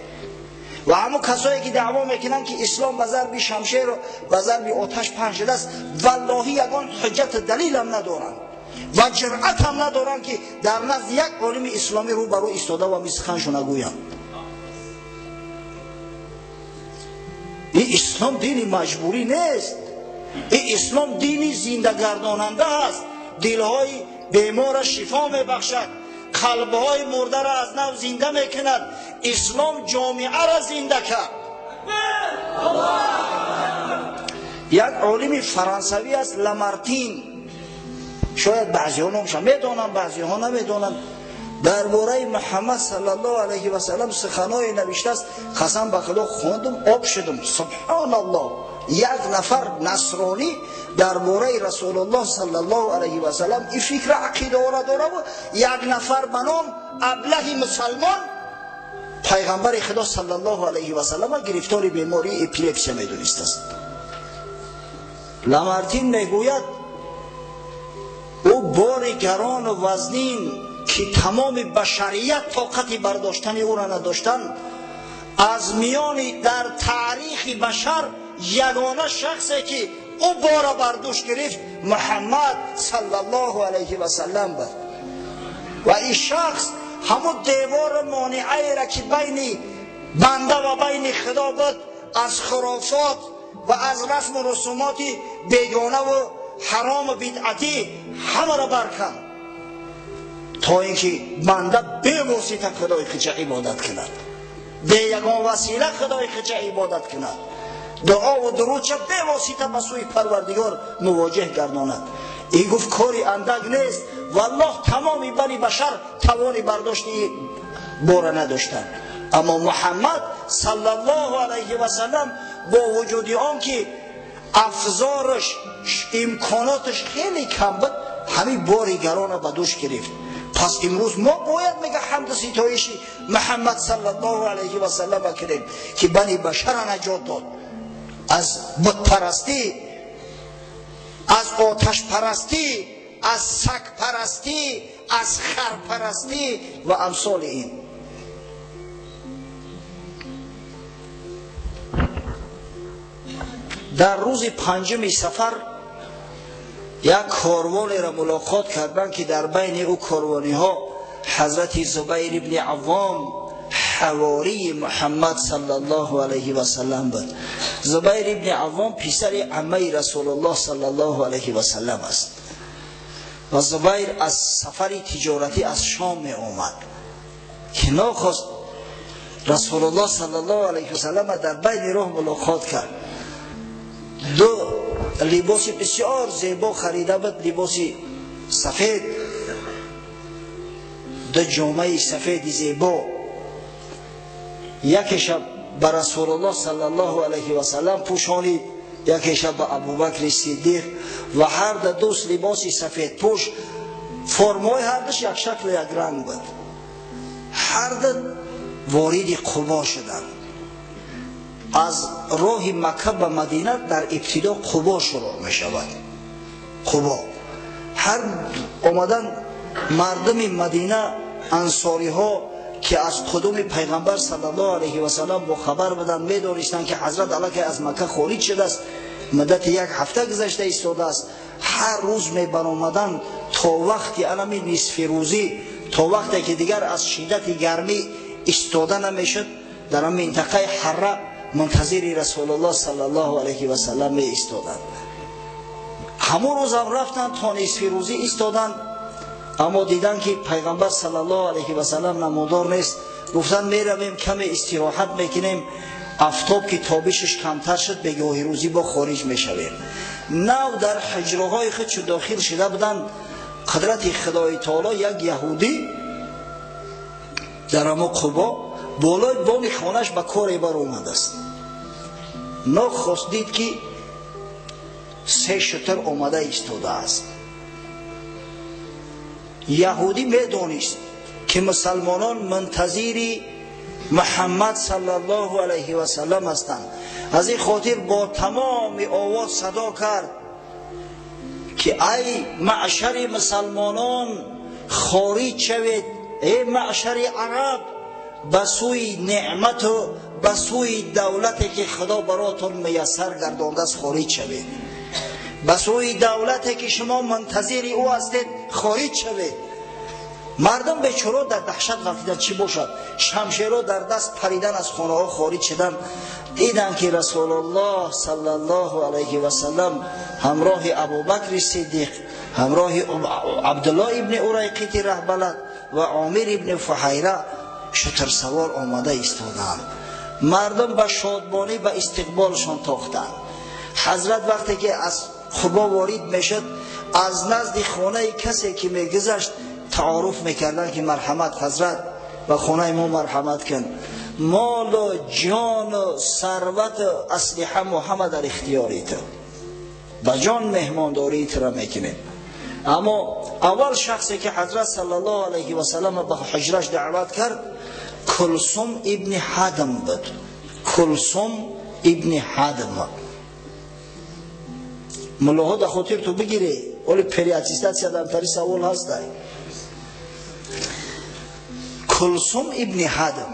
Ва ҳамун касое ки даъво мекунанд, ки ислом ба зарби шамшеру ба зарби оташ паҳн шудааст, валлоҳӣ, ягон ҳуҷҷату далилам надоранд ва ҷуръатам надоранд, ки дар назди як олими исломӣ рӯ ба рӯ истода ва мисханшона гӯянд. Ин ислом дини маҷбурӣ нест, ин ислом дини зиндагардонанда аст. дилҳои беморро шифо мебахшад, қалбҳои мурдаро аз нав зинда мекунад. Ислом ҷомеаро зинда кард. Як олими фаронсавӣ аст, Ламартин, шояд баъзеҳо номша медонанд, баъзеҳо намедонанд. Дар бораи Муҳаммад саллаллоҳу алайҳи васаллам суханое навиштааст, қасам ба Худо хондум, об шудум. Субҳоналлоҳ! Як нафар насронӣ дар бораи Расулуллоҳ саллаллоҳу алайҳи васаллам ин фикра ақидаҳоро дораву як нафар ба ном аблаҳи мусалмон пайғамбари Худо саллаллоҳу алайҳи васаллама гирифтори бемории эпилепсия медонистааст. Ламартин мегӯяд, ӯ бори гарону вазнин ки тамоми башарият тоқати бардоштани ӯро надоштанд, аз миёни дар таърихи башар ягона шахсе ки ӯ бора бар дӯш гирифт, Муҳаммад саллаллоҳу алайҳи васаллам буд. Ва ин шахс ҳамун девору монеаеро ки байни банда ва байни Худо буд, аз хурофот ва аз расму русумоти бегонаву ҳарому бидъатӣ ҳамаро барканд, то ин ки банда бевосита Худои худша ибодат кунад, бе ягон васила Худои худша ибодат кунад, дуову дурудша бевосита ба сӯи Парвардигор мувоҷеҳ гардонад. Ин гуфт кори андак нест, валлоҳ тамоми бани башар тавони бардошти бора надоштанд. Аммо Муҳаммад саллаллоҳу алайҳи васаллам бо вуҷуди он ки афзораш, имконоташ хеле кам буд, ҳамин бори гарона ба дӯш гирифт. Пас имрӯз мо бояд, мега, ҳамду ситоиши Муҳаммад саллаллоҳу алайҳи васаллама кунем, ки бани башара наҷот дод аз бутпарастӣ, аз оташпарастӣ, аз сагпарастӣ, аз харпарастӣ ва амсоли ин. Дар рӯзи панҷуми сафар як корвонеро мулоқот карданд, ки дар байни ӯ корвониҳо ҳазрати Зубайр ибни Аввом, ҳавории Муҳаммад саллаллоҳу алайҳи васаллам буд. Зубайр ибни Аввом писари аммаи Расулуллоҳ саллаллоҳу алайҳи васаллам аст ва Зубайр аз сафари тиҷоратӣ аз Шом меомад, ки нохост Расулуллоҳ саллаллоҳу алайҳи васаллам дар байни роҳ мулоқот кард. Ду либоси бисёр зебо харида буд, либоси сафед, ду ҷомаи сафеди зебо. Якеша ба Расулуллоҳ саллаллоҳу алайҳи васаллам пӯшонид, якеша ба Абубакри Сиддиқ, ва ҳар ду дӯст либоси сафедпӯш, формаҳои ҳардуш як шаклу як ранг буд. Ҳар ду вориди Қубо шуданд. Аз роҳи Макка ба Мадина дар ибтидо Қубо шурӯъ мешавад. Қубо ҳар омадан мардуми Мадина, ансориҳо, ки аз қудуми пайғамбар саллаллоҳу алайҳи васаллам бохабар буданд, медонистанд, ки ҳазрат аллакай аз Макка хориҷ шудааст, муддати як ҳафта гузашта истодааст. Ҳар рӯз мебаромаданд то вақти алами нисфирӯзӣ, то вақте ки дигар аз шиддати гармӣ истода намешуд, дар он минтақаи Ҳарра мунтазири Расулуллоҳ саллаллоҳу алайҳи васаллам меистоданд. Ҳамон рӯзам рафтанд, то нисфирӯзӣ истоданд, аммо диданд, ки пайғамбар саллаллоҳу алайҳи васаллам намудор нест. Гуфтанд, меравем, каме истироҳат мекунем, афтоб ки тобишаш камтар шуд, бегоҳи рӯзӣ бо хориҷ мешавем. Нав дар ҳуҷраҳои худ чу дохил шуда буданд, қудрати Худои таоло, як яҳудӣ дар ҳамо Қубо болои боми хонаш ба коре баромадааст. Нохост дид, ки се шутур омада истодааст. Яҳудӣ медонист, ки мусалмонон мунтазири Муҳаммад саллаллоҳу алайҳи васаллам ҳастанд. Аз ин хотир бо тамоми овоз садо кард, ки ай маъшари мусалмонон, хориҷ шавед, эй маъшари араб, ба сӯи неъмату ба сӯи давлате, ки Худо баротон муяссар гардондааст, хориҷ шавед, ба сӯи давлате, ки шумо мунтазири ӯ ҳастед, хориҷ шавед. Мардум бечоро дар даҳшат ғалтиданд, чӣ бошад? Шамшеро дар даст паридан аз хонаҳо хориҷ шуданд. Дидан ки Расулуллоҳ саллаллоҳу алайҳи васаллам ҳамроҳи Абубакри Сиддиқ, ҳамроҳи Абдуллоҳ ибни Урайқити раҳбалад ва Омир ибни Фуҳайра шутурсавор омада истоданд. Мардум ба шодмонӣ ба истиқболшон тохтанд. Ҳазрат вақте ки аз Қубо ворид мешуд, аз назди хонаи касе ки мегузашт таоруф мекарданд ки марҳамат ҳазрат, ба хонаи мо марҳамат кун. Молу ҷону сарвату аслиҳаму ҳама дар ихтиёри ту, ба ҷон меҳмондории туро мекунем. Аммо аввал шахсе ки ҳазрат саллаллоҳу алайҳи васаллам ба ҳуҷраш даъват кард, Кулсум ибни Ҳадм буд. Кулсум ибни Ҳадм. Муллоҳо дар хотир ту бигирӣ, оли переаттестатсия дар тари савол ҳастай. Кулсум ибни Ҳадм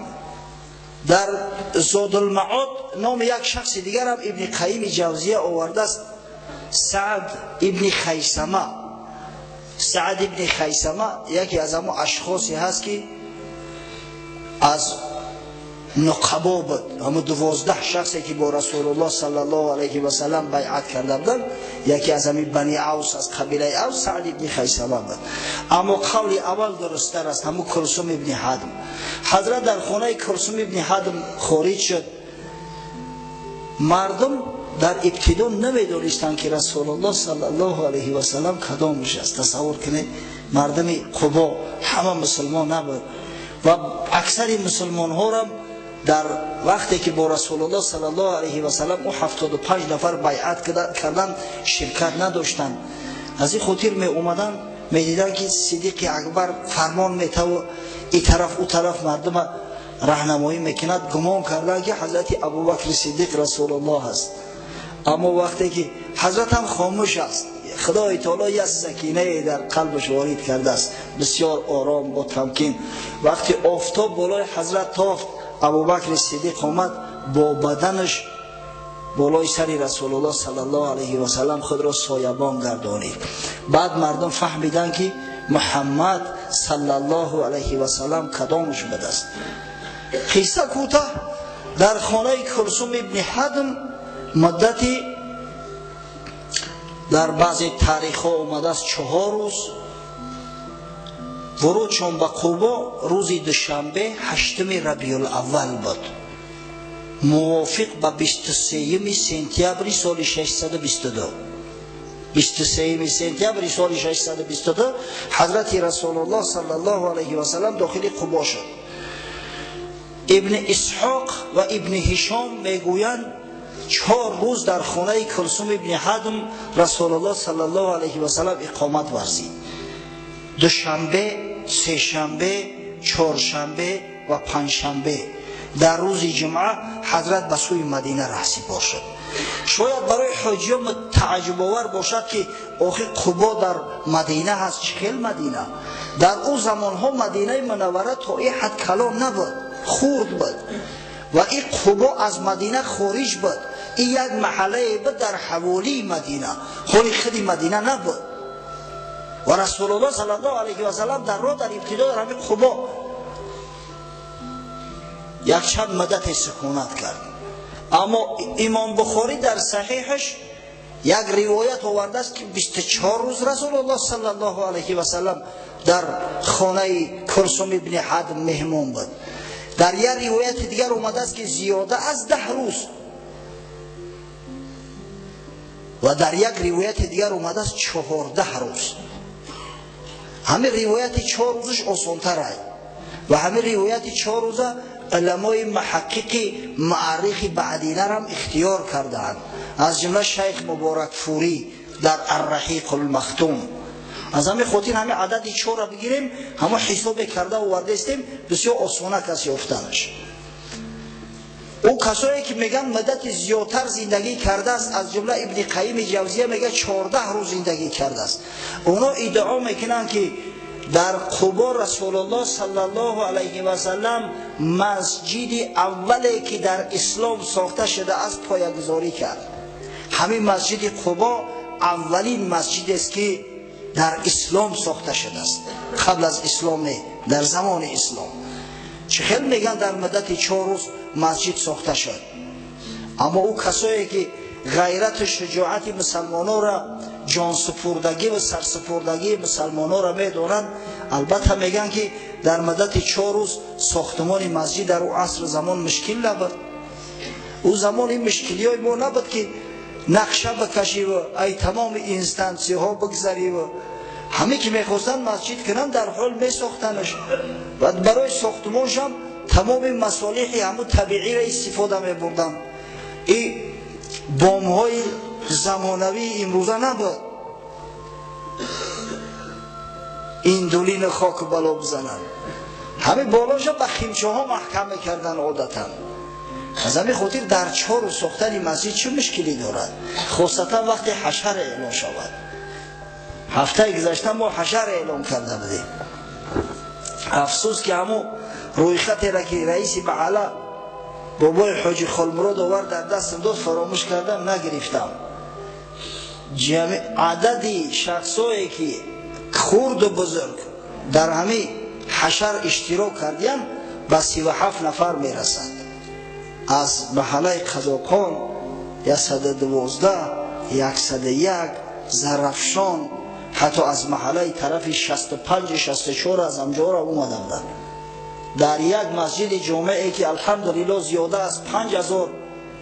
дар Зодулмаод номи як шахси дигарам Ибни Қайими Ҷавзия овардааст, Саъд ибни Хайсама. Саъд ибни Хайсама яке аз ҳамон ашхосе ҳаст ки аз нуқабо буд. Ҳамон 12 шахсе ки бо Расулуллоҳ саллаллоҳу алайҳи васаллам байъат карда буданд, яке аз ҳамин Бани Авс, аз қабилаи Авс, Саъд ибни Хайсама буд. Аммо қавли аввал дурусттар аст, ҳамун Кулсум ибни Ҳадм. Ҳазрат дар хонаи Кулсум ибни Ҳадм хориҷ шуд. Мардум дар ибтидо намедонистанд ки Расулуллоҳ саллаллоҳу алайҳи васаллам кадомаш аст. Тасаввур кунед, мардуми Қубо ҳама мусулмон набуд ва аксари мусулмонҳоро дар вақте ки бо Расулуллоҳ саллаллоҳу алайҳи васаллам ӯ 75 нафар байъат карданд, ширкат надоштанд. Аз ин хотир меомаданд, медиданд ки Сиддиқи Акбар фармон метаву и тараф ӯ тараф мардума раҳнамоӣ мекунад, гумон карданд ки ҳазрати Абубакри Сиддиқ Расулуллоҳ аст. Аммо вақте ки ҳазрат ҳам хомӯш аст, Худои таоло як сакинае дар қалбаш ворид кардааст, бисёр ором бо тамкин. Вақти офтоб болои ҳазрат тофт, Абубакри Сиддиқ омад, бо баданаш болои сари Расулуллоҳ саллаллоҳу алайҳи васаллам худро соябон гардонид. Баъд мардум фаҳмиданд ки Муҳаммад саллаллоҳу алайҳи васаллам кадомаш будааст. Қисса кӯтоҳ, дар хонаи Кулсум ибни Ҳадм муддати дар баъзе таърихҳо омадааст 4 рӯз. Вурудшон ба Қубо рӯзи душанбе 8 Рабиулаввал буд, мувофиқ ба 23 сентябри соли 622. 23 сентябри соли 622 ҳазрати Расулуллоҳ саллаллоҳу алайҳи васаллам дохили Қубо шуд. Ибни Исҳоқ ва Ибни Ҳишом мегӯянд 4 рӯз дар хонаи Кулсум ибни Ҳадм Расулуллоҳ саллаллоҳу алайҳи васаллам иқомат варзид. Душанбе, сешанбе, чоршанбе ва панҷшанбе. Дар рӯзи ҷумъа ҳазрат ба сӯи Мадина раҳсипор шуд. Шояд барои ҳоҷиён тааҷҷубовар бошад ки охир Қубо дар Мадина ҳаст, чӣ хел Мадина? Дар ӯ замонҳо Мадинаи Мунаввара то ин ҳад калон набуд, хурд буд ва ин Қубо аз Мадина хориҷ буд. Ин як маҳаллае буд дар ҳаволии Мадина, ҳоли худи Мадина набуд. Ва Расулуллоҳ саллаллоҳу алайҳи васаллам дар роҳ дар ибтидо дар ҳамин Қубо якчанд муддате сукунат кард. Аммо Имом Бухорӣ дар саҳиҳаш як ривоят овардааст ки 24 рӯз Расулуллоҳ саллаллоҳу алайҳи васаллам дар хонаи Кулсум ибни Ҳадм меҳмон буд. Дар як ривояти дигар омадааст ки зиёда аз 10 рӯз ва дар як ривояти дигар омадааст 14 рӯз. Ҳамин ривояти 4 рӯзаш осонтар аст ва ҳамин ривояти 4 рӯза уламои муҳаққиқи муаррихи баъдинарам ихтиёр кардаанд, аз ҷумла Шайх Муборакфурӣ дар Арраҳиқулмахтум. Аз ҳамин хотир ҳамин адади 4-ро бигирем, ҳамон ҳисобе карда овардаистем, бисёр осона кас ёфтанаш. Ӯ касое ки мегӯянд муддати зиёдтар зиндагӣ кардааст, аз ҷумла Ибни Қайими Ҷавзия мегӯяд 14 рӯз зиндагӣ кардааст. Оно иддао мекунанд ки дар Қубо Расулуллоҳ саллаллоҳу алайҳи васаллам масҷиди аввале ки дар ислом сохта шудааст поягузорӣ кард. Ҳамин масҷиди Қубо аввалин масҷидест ки дар ислом сохта шудааст, қабл аз ислом не, дар замони ислом. Чӣ хел мегӯянд дар муддати 4 рӯз масҷид сохта шуд? Аммо ӯ касое ки ғайрату шуҷоати мусалмонора, ҷонсупурдагӣ ва сарсупурдагии мусалмонора медонанд, албатта мегӯянд ки дар муддати 4 рӯз сохтмони масҷид дар ӯ аср замон мушкил набуд. Ӯ замон ин мушкилиҳои мо набуд ки нақша бикашиву ай тамоми инстансияҳо бигзариву ҳаме ки мехостанд масҷид кунанд дар ҳол месохтанаш ва барои сохтмоншам тамоми масолиҳи ҳамун табииро истифода мебурданд. И бомҳои замонавии имрӯза набуд индулини хоку бало бизананд. Ҳамин болоша ба химчаҳо маҳкам мекарданд одатан. Аз ҳамин хотир дар 4 рӯз сохтани масҷид чӣ мушкилӣ дорад? Хосатан вақте ҳашар эълон шавад. Ҳафтаи гузашта мо ҳашар эълон карда будем. Афсӯс ки ҳамун рӯйхатеро ки раиси маҳалла бобои ҳоҷи Холмурод овард дар дастам дод, фаромӯш кардам, нагирифтам. Адади шахсое ки хурду бузург дар ҳамин ҳашар иштирок кардиянд ба 37 нафар мерасад. Аз маҳаллаи Қазоқон 112, 101, Зарафшон, ҳатто аз маҳаллаи тарафи 65, 64 аз ҳамҷоро омада буданд. Дар як масҷиди ҷомее ки алҳамдулиллоҳ зиёда аз 5000,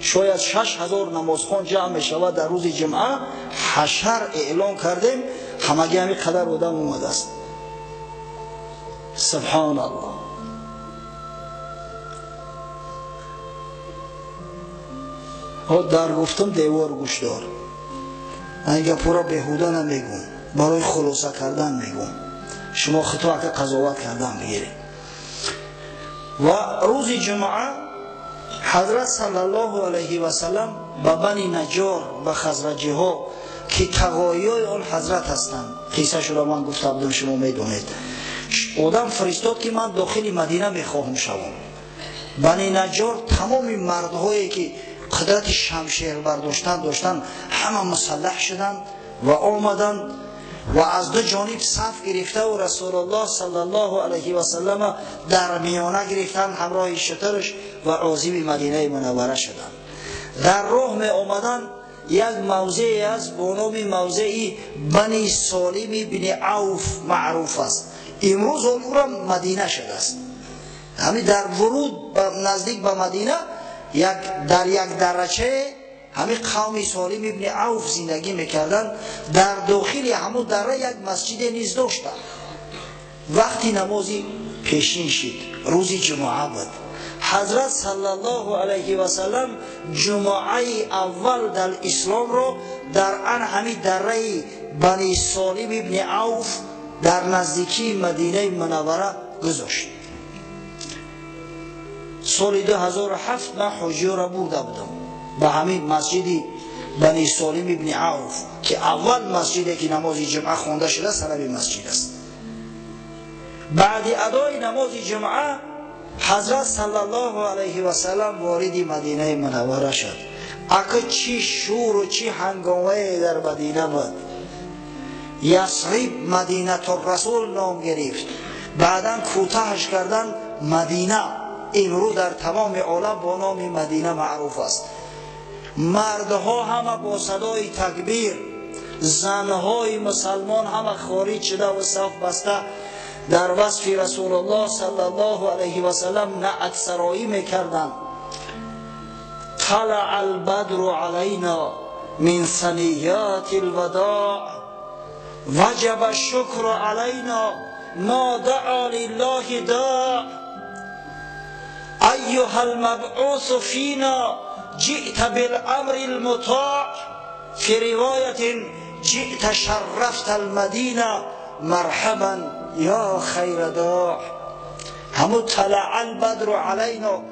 шояд 6000 намозхон ҷамъ мешавад дар рӯзи ҷумъа, ҳашар эълон кардем, ҳамагӣ ҳамин қадар одам омадааст. Субҳоналлоҳ. Ҳо дар гуфтам девор гӯшдор. Ман ин гапҳоро беҳуда намегӯм, барои хулоса кардан мегӯм. Шумо худто ака қазоват кардан бигиред. Ва рӯзи ҷумъа ҳазрат саллаллоҳу алайҳи васаллам ба Бани Наҷор, ба хазраҷиҳо ки тағоиёи он ҳазрат ҳастанд, қиссашро ман гуфта будам, шумо медонед, одам фиристод ки ман дохили Мадина мехоҳам шавам. Бани Наҷор тамоми мардҳое ки қудрати шамшер бардоштан доштанд, ҳама мусаллаҳ шуданд ва омаданд ва аз ду ҷониб саф гирифтаву Расулуллоҳ саллаллоҳу алайҳи васаллам дар миёна гирифтанд ҳамроҳи шутураш ва озими Мадинаи Мунаввара шуданд. Дар роҳ меомаданд як мавзее аст бо номи мавзеи Бани Солим ибни Авф маъруф аст. Имрӯз ӯро Мадина шудааст. Ҳамин дар вуруд наздик ба Мадина дар як дарачае ҳамин қавми Солим ибни Авф зиндагӣ мекарданд. Дар дохили ҳамун дара як масҷиде низ доштанд. Вақти намози пешин шид, рӯзи ҷумъа буд. Ҳазрат саллаллоҳу алайҳи васаллам ҷумъаи аввал дар исломро дар ан ҳамин дараи Бани Солим ибни Авф дар наздикии Мадинаи Мунаввара гузошт. Соли 2007 ман ҳоҷиёро бурда будам ба ҳамин масҷиди Бани Солим ибни Авф ки аввал масҷиде ки намози ҷумъа хонда шуда сараби масҷид аст. Баъди адои намози ҷумъа ҳазрат саллаллоҳу алайҳи васаллам вориди Мадинаи Мунаввара шуд. Ака чӣ шӯру чӣ ҳангомае дар Мадина буд. Ясриб Мадинатуррасул ном гирифт. Баъдан кӯтаҳаш кардан Мадина. Имрӯз дар тамоми олам бо номи Мадина маъруф аст. Мардҳо ҳама бо садои такбир, занҳои мусалмон ҳама хориҷ шуда ва саф баста дар васфи Расулуллоҳ саллаллоҳу алайҳи васаллам наътсароӣ мекарданд. طلع البدر علينا من ثنيات الوداع وجب الشكر علينا ما دعا لله داع أيها المبعوث فينا جئت بالأمر المطاع في رواية جئت شرفت المدينة مرحبا يا خير داع. همو طلع البدر علينا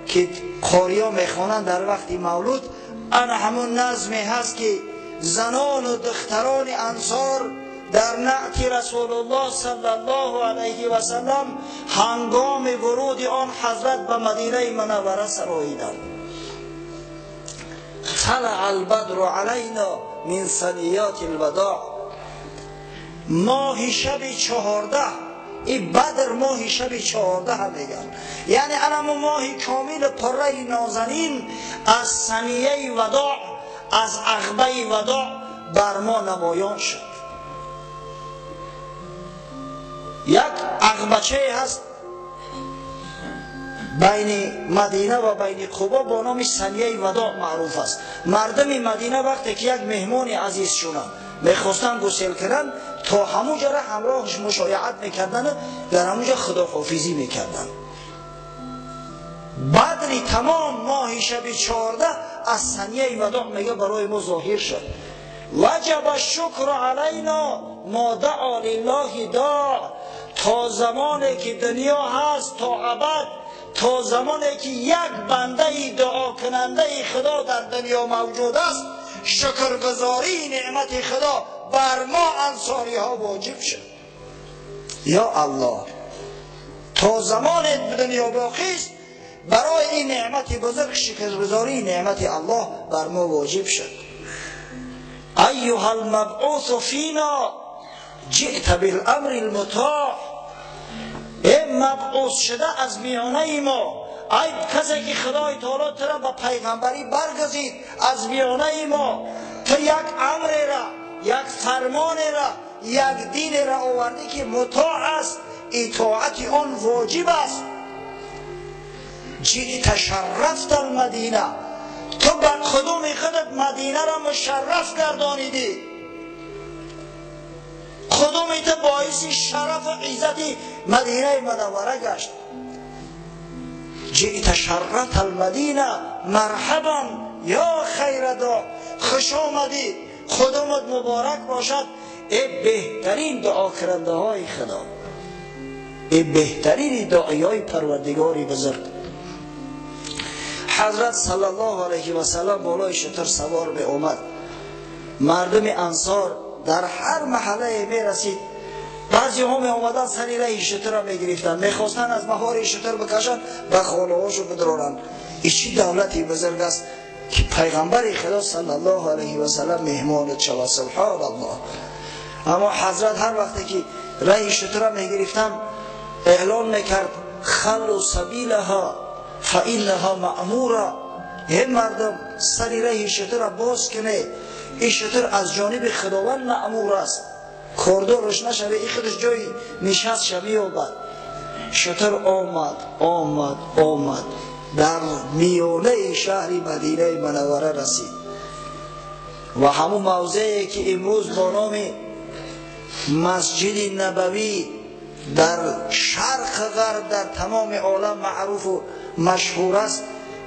که قاریا میخوانند در وقت مولود، انا همون نظمی هست که زنان و دختران انصار در نعت رسول الله صلی الله علیه و سلم هنگام ورود آن حضرت به مدینه منوره سراییدند. طلع البدر علینا من ثنیات الوداع. ماه شب 14 این بدر ماه شب 14 میگن، یعنی انمو ماه کامل پره نازنین از ثنیه وداع، از عقبه وداع بر ما نمایان شد. یک عقبچه هست بین مدینه و بین قبا با نام ثنیه وداع معروف است. مردم مدینه وقتی که یک مهمان عزیز شونه میخواستن گسل کردن، تا همونجا را همراهش مشایعت میکردن، در همونجا خداحافظی میکردن. بدری تمام ماه شب 14 از ثنیه وداع میگه برای ما ظاهر شد. وجب الشکر علینا ما دعا لله داع. تا زمانی که دنیا هست، تا ابد، تا زمانی که یک بنده دعا کننده خدا در دنیا موجود است، شکرگزاری نعمت خدا بر ما انصاری ها واجب شد. یا الله، تا زمان دنیا باقی است، برای این نعمت بزرگ شکرگزاری نعمت الله بر ما واجب شد. ایها المبعوث فینا جئت بالامر المطاع. ای مبعوث شده از میانه ما، ای کسی که خدای تعالی تو را به پیغمبری برگزید از میانه ما، تو یک امر را، یک فرمان را، یک دین را آوردی که مطاع است، اطاعت آن واجب است. جئت شرفت المدینه، تو بر قدوم خودت مدینه را مشرف گردانیدی. قدوم تو باعث شرف و عزت مدینه منوره گشت. جئت شرفت المدینه مرحبا یا خیر داع. خوش آمدی، قدومت مبارک باشد ای بهترین دعا کننده های خدا، ای بهترین دعای های پروردگاری بزرگ. حضرت صلی الله علیه و سلم بالای شتر سوار می آمد. مردم انصار در هر محله می رسید، بعضی ها می آمدن سری راه شتر را می گرفتن، می خواستن از مهار شتر بکشن به خانه هاشو بدرانن. این چی دولتی بزرگ است که پیغمبر خدا صلی الله علیه و سلم مهمانت شود. سبحان الله. اما حضرت هر وقتی که راه شتر را می گرفتن اعلان میکرد خلوا سبیلها فإنها مأموره. ای مردم، سری راه شتر را باز کنه، این شتر از جانب خداوند مأمور است، کاردارش نشوه، این خودش جای نشست شمیابد. شتر آمد آمد آمد در میانه شهر مدینه منوره رسید و همون موضعی که امروز با نام مسجد نبوی در شرق غرب در تمام عالم معروف و مشهور است،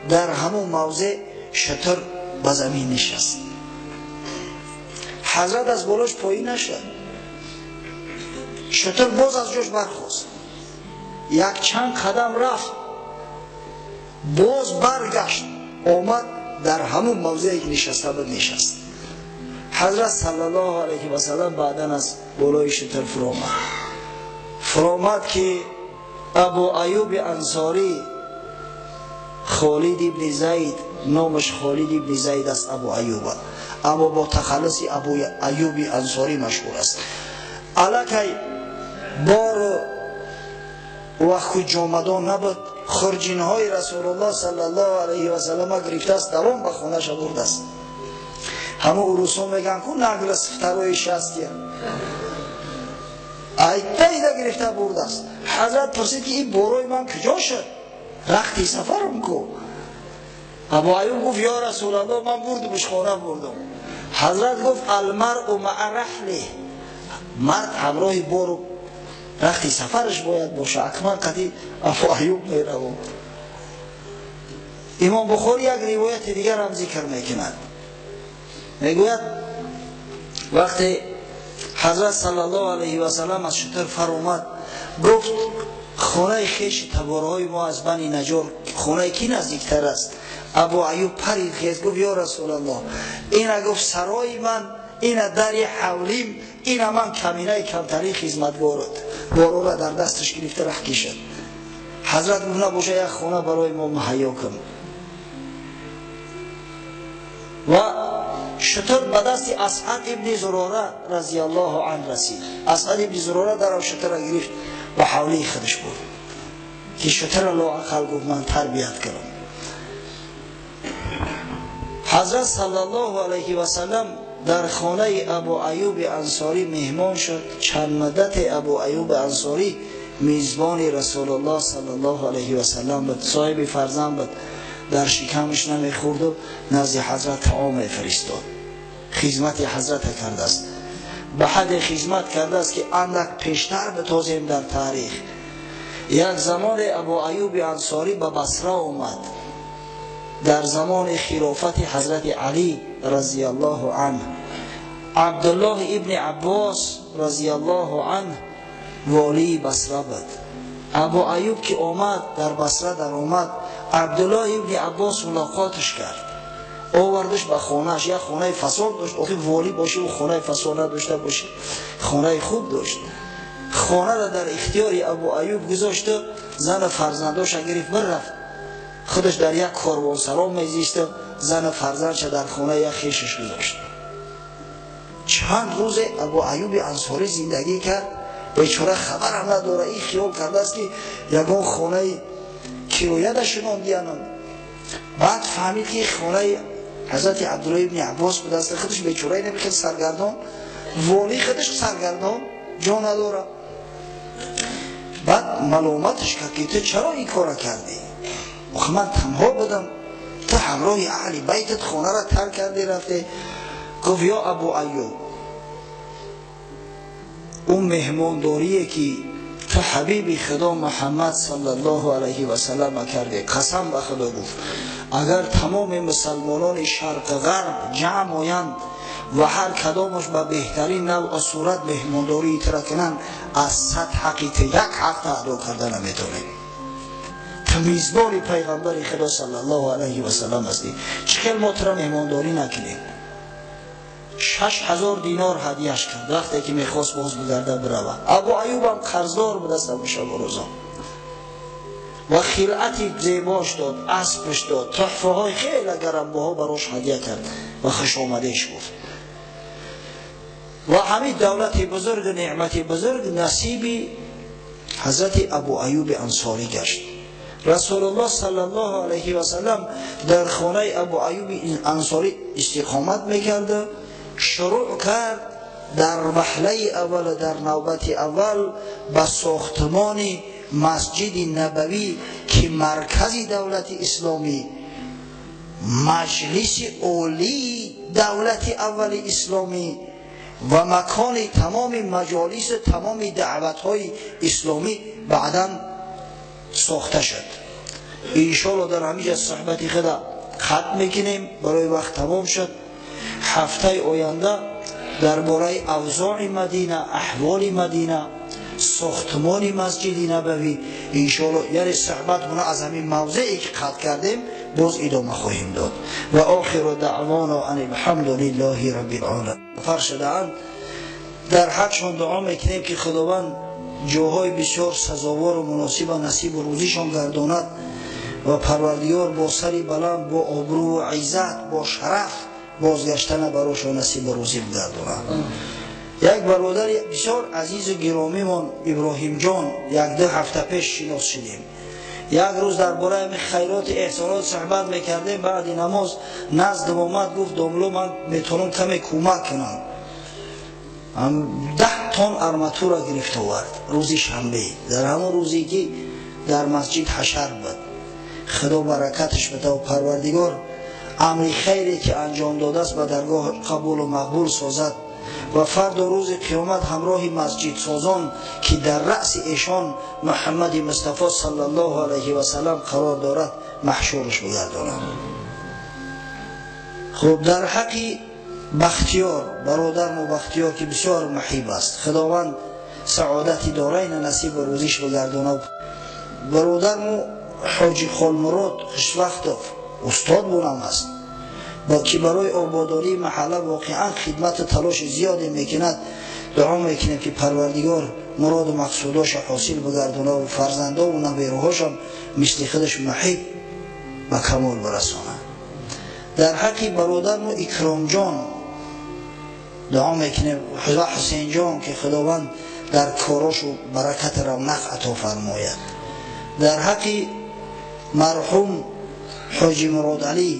در همون موضع شتر به زمین نشست. حضرت از بالاش پایین نشد، شتر باز از جاش برخاست، یک چند قدم رفت، باز برگشت، آمد در همون موضعی که نشسته بود نشست. حضرت صلی الله علیه و سلم بعدا از بالای شتر فرامد که ابو ایوب انصاری، خالد ابن زید، نامش خالد ابن زید است ابو ایوب، اما با تخلص ابو ایوب انصاری مشهور است. الکی بار وقت جامدان نبود، خرجین های رسول الله صلی الله علیه و سلم گرفته است، دوام به خانه برده است. همه اروسا میگن کو نگل سفتروی شستیه ایده گرفته برده است. حضرت پرسید که این بارای من کجا شد؟ رختی سفرم کو. ابو ایوب گفت یا رسول الله من بردمش خانه بردم. حضرت گفت المرء مع رحله، مرد همراه بارو رختی سفرش باید باشه. اکمل قطعی ابو ایوب میروم. امام بخاری یک روایت دیگر هم ذکر میکند، میگوید وقتی حضرت صلی الله علیه و سلم از شتر فرامد، گفت خانه خیش تبارهای ما از بنی نجار خانه کی نزدیکتر است؟ ابو ایوب پرید خیز، گفت یا رسول الله اینا، گفت سرای من، اینا در حولیم، اینا من کمینه کمتری خدمتگارت. بارو را در دستش گرفته راه کشید. حضرت گفت نباشه یک خانه برای ما مهیا کن. و شتر به دست اسعد ابن زراره رضی الله عنه رسید. اسعد ابن زراره در شتر را گرفت، ба ҳавлии худаш бурд ки шутра лоақал гуфт ман тарбият кунам. Ҳазрат саллаллоҳу алайҳи васаллам дар хонаи Абу Аюби Ансорӣ меҳмон шуд. Чанд муддате Абу Аюби Ансорӣ мизбони Расулуллоҳ саллаллоҳу алайҳи васаллам буд. Соҳиби фарзанд буд, дар шикамаш намехӯрду назди ҳазрат таом мефиристод. Хизмати ҳазрата кардааст, ба ҳадде хизмат кардааст ки андак пештар битозем дар таърих. Як замоне Абу Аюби Ансорӣ ба Басра омад дар замони хилофати ҳазрати Алӣ разияллоҳу анҳ. Абдуллоҳ ибни Аббос разияллоҳу анҳ волии Басра буд. Абу Аюб ки омад дар Басра даромад, Абдуллоҳ ибни Аббос мулоқоташ кард, овардаш ба хонааш. Як хонаи фасон дошт, охи волӣ бошӣ ӯ хонаи фасон надошта бошӣ, хонаи хуб дошт. Хонаро дар ихтиёри Абу Аюб гузошту зану фарзандоша гирифт бирафт. Худаш дар як корвонсаро мезист, зану фарзандша дар хонаи як хешаш гузошт. Чанд рӯзе Абу Аюби Ансорӣ зиндагӣ кард. Бечора хабарам надора, ин хиёл кардааст ки ягон хонаи кироя дашунондиянам. Баъд фаҳмид ки хонаи ҳазрати Абдуллоҳ ибни Аббос будааст. Худаш бечораи намехел саргардон, волӣ худаш саргардон, ҷо надора. Баъд маломаташ кард ки ту чаро ин кора кардӣ? Охи ман танҳо будам, ту ҳамроҳи аҳли байтат хонаро тарк кардӣ рафте. Гуфт: ё Абу Аюб, ӯ меҳмондорие ки ту ҳабиби Худо Муҳаммад саллаллоҳу алайҳи васаллама кардӣ, қасам ба Худо, гуфт, агар тамоми мусалмонони шарқу ғарб ҷамъ оянд ва ҳар кадомаш ба беҳтарин навъу сурат меҳмондории тура кунанд, аз 100 ҳаққи ту як ҳаққа адо карда наметавонем. Ту мизбони пайғамбари Худо саллаллоҳу алайҳи васаллам ҳастӣ, чӣ хел мо тура меҳмондорӣ накунем? 6000 динор ҳадияш кард вақте ки мехост боз бигарда бирава. Абу Аюбам қарздор будааст абу шабу рӯзо ва хилъати зебош дод, аспаш дод, тӯҳфаҳои хеле гаронбаҳо барош ҳадия кард ва хушомадеш гуфт. Ва ҳамин давлати бузургу неъмати бузург насиби ҳазрати Абу Аюби Ансорӣ гашт. Расулуллоҳ саллаллоҳу алайҳи васаллам дар хонаи Абу Аюби Ансорӣ истиқомат мекарда, шурӯъ кард дар ваҳлаи аввал, дар навбати аввал ба сохтмони масҷиди Набавӣ ки маркази давлати исломӣ, маҷлиси олии давлати аввали исломӣ ва макони тамоми маҷолису тамоми даъватҳои исломӣ баъдан сохта шуд. Иншоалло дар ҳамиҷа суҳбати худа хатм мекунем, барои вақт тамом шуд. Ҳафтаи оянда дар бораи авзои Мадина, аҳволи Мадина, сохтмони масҷиди Набавӣ иншоалло, яъне суҳбатмона аз ҳамин мавзее ки қатъ кардем боз идома хоҳем дод. Ва охиру даъвоно ан алҳамду лиллаҳи раббил оламин. Фар шудаанд, дар ҳақшон дуо мекунем ки Худованд ҷоҳои бисёр сазовору муносиба насибу рӯзишон гардонад ва Парвардигор бо сари баланд, бо обрӯву иззат, бо шараф бозгаштана барошон насибу рӯзӣ бигардонад. Як бародари бисёр азизу гиромимон Иброҳимҷон 1-2 ҳафта пеш шинос шудем. Як рӯз дар бораи ҳамин хайроту эҳсонот суҳбат мекардем. Баъди намоз наздам омад, гуфт: домло, ман метавонам каме кӯмак кунам. 10 тон арматура гирифт овард рӯзи шанбе, дар ҳамон рӯзе ки дар масҷид ҳашар буд. Худо баракаташ бидаву Парвардигор амри хайре ки анҷом додааст ба даргоҳ қабулу мақбул созад ва фардо рӯзи қиёмат ҳамроҳи масҷидсозон ки дар раъси эшон Муҳаммади Мустафо саллаллоҳу алайҳи васаллам қарор дорад маҳшураш бигардонад. Хуб, дар ҳаққи Бахтиёр, бародармо Бахтиёр ки бисёр муҳиб аст, Худованд саодати дорайна насибу рӯзиш бигардонад. Бародармо Ҳоҷи Холмурод Хушвақтов устод бунам аст, ки барои ободонии маҳалла воқеан хидмату талоши зиёде мекунад. Дуо мекунем ки Парвардигор муроду мақсудоша ҳосил бигардонад ва фарзандову набераҳошам мисли худаш муҳиб ба камол бирасонад. Дар ҳаққи бародармо Икромҷон дуо мекунем ва Ҳусейнҷон ки Худованд дар корошу баракат равнақ ато фармояд. Дар ҳаққи марҳум Ҳоҷи Мурод Алӣ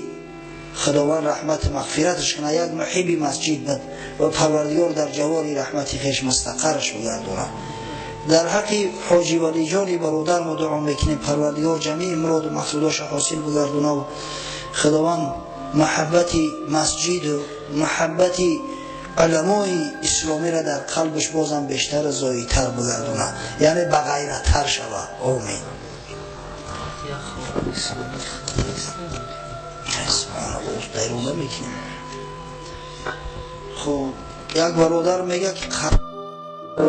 Худованд раҳмат мағфираташ кунад, як муҳиби масҷид буд ва Парвардигор дар ҷавори раҳмати хеш мустақарраш бигардонад. Дар ҳаққи Ҳоҷи Валиҷони бародар мо дуо мекунем, Парвардигор ҷамеи муроду мақсудоша ҳосил бигардонад. Худованд муҳаббати масҷиду муҳаббати уламои исломиро дар қалбаш бозам бештар зоитар бигардонад, яъне бағайраттар шавад. Омин. Хуб, як бародар мегӯяд ки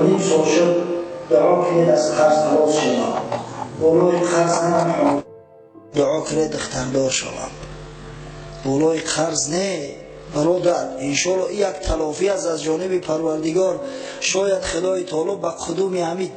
ним сол шуд, дуо кунед аз қарз халос шавам, болои қарз ҳам дуо кунед духтардор шавам. Болои қарз не бародар, иншоалло ин як талофӣ аст аз ҷониби Парвардигор. Шояд Худои таоло ба қудуми ҳамин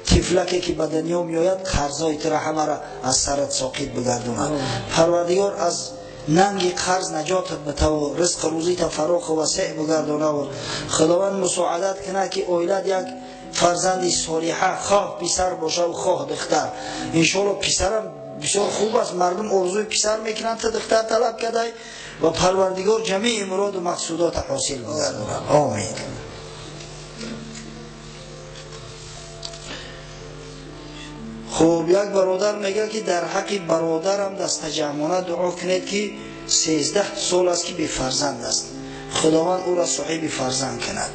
тифлаке ки ба дунё меояд қарзҳои тура ҳамаро аз сарат соқит бигардонад. Парвардигор аз нанги қарз наҷотат битаву ризқу рӯзита фароху васеъ бигардонаву Худованд мусоадат кунад ки оилат як фарзанди солиҳа, хоҳ писар бошаву хоҳ духтар. Иншоалло писарам бисёр хуб аст, мардум орзуи писар мекунанд, ту духтар талаб кардай ва Парвардигор ҷамеи муроду мақсудота ҳосил бигардонад. Омин. Хуб, як бародар мегӯяд ки дар ҳаққи бародарам дастаҷамъона дуо кунед ки 13 сол аст ки бефарзанд аст, Худованд ӯро соҳиби фарзанд кунад.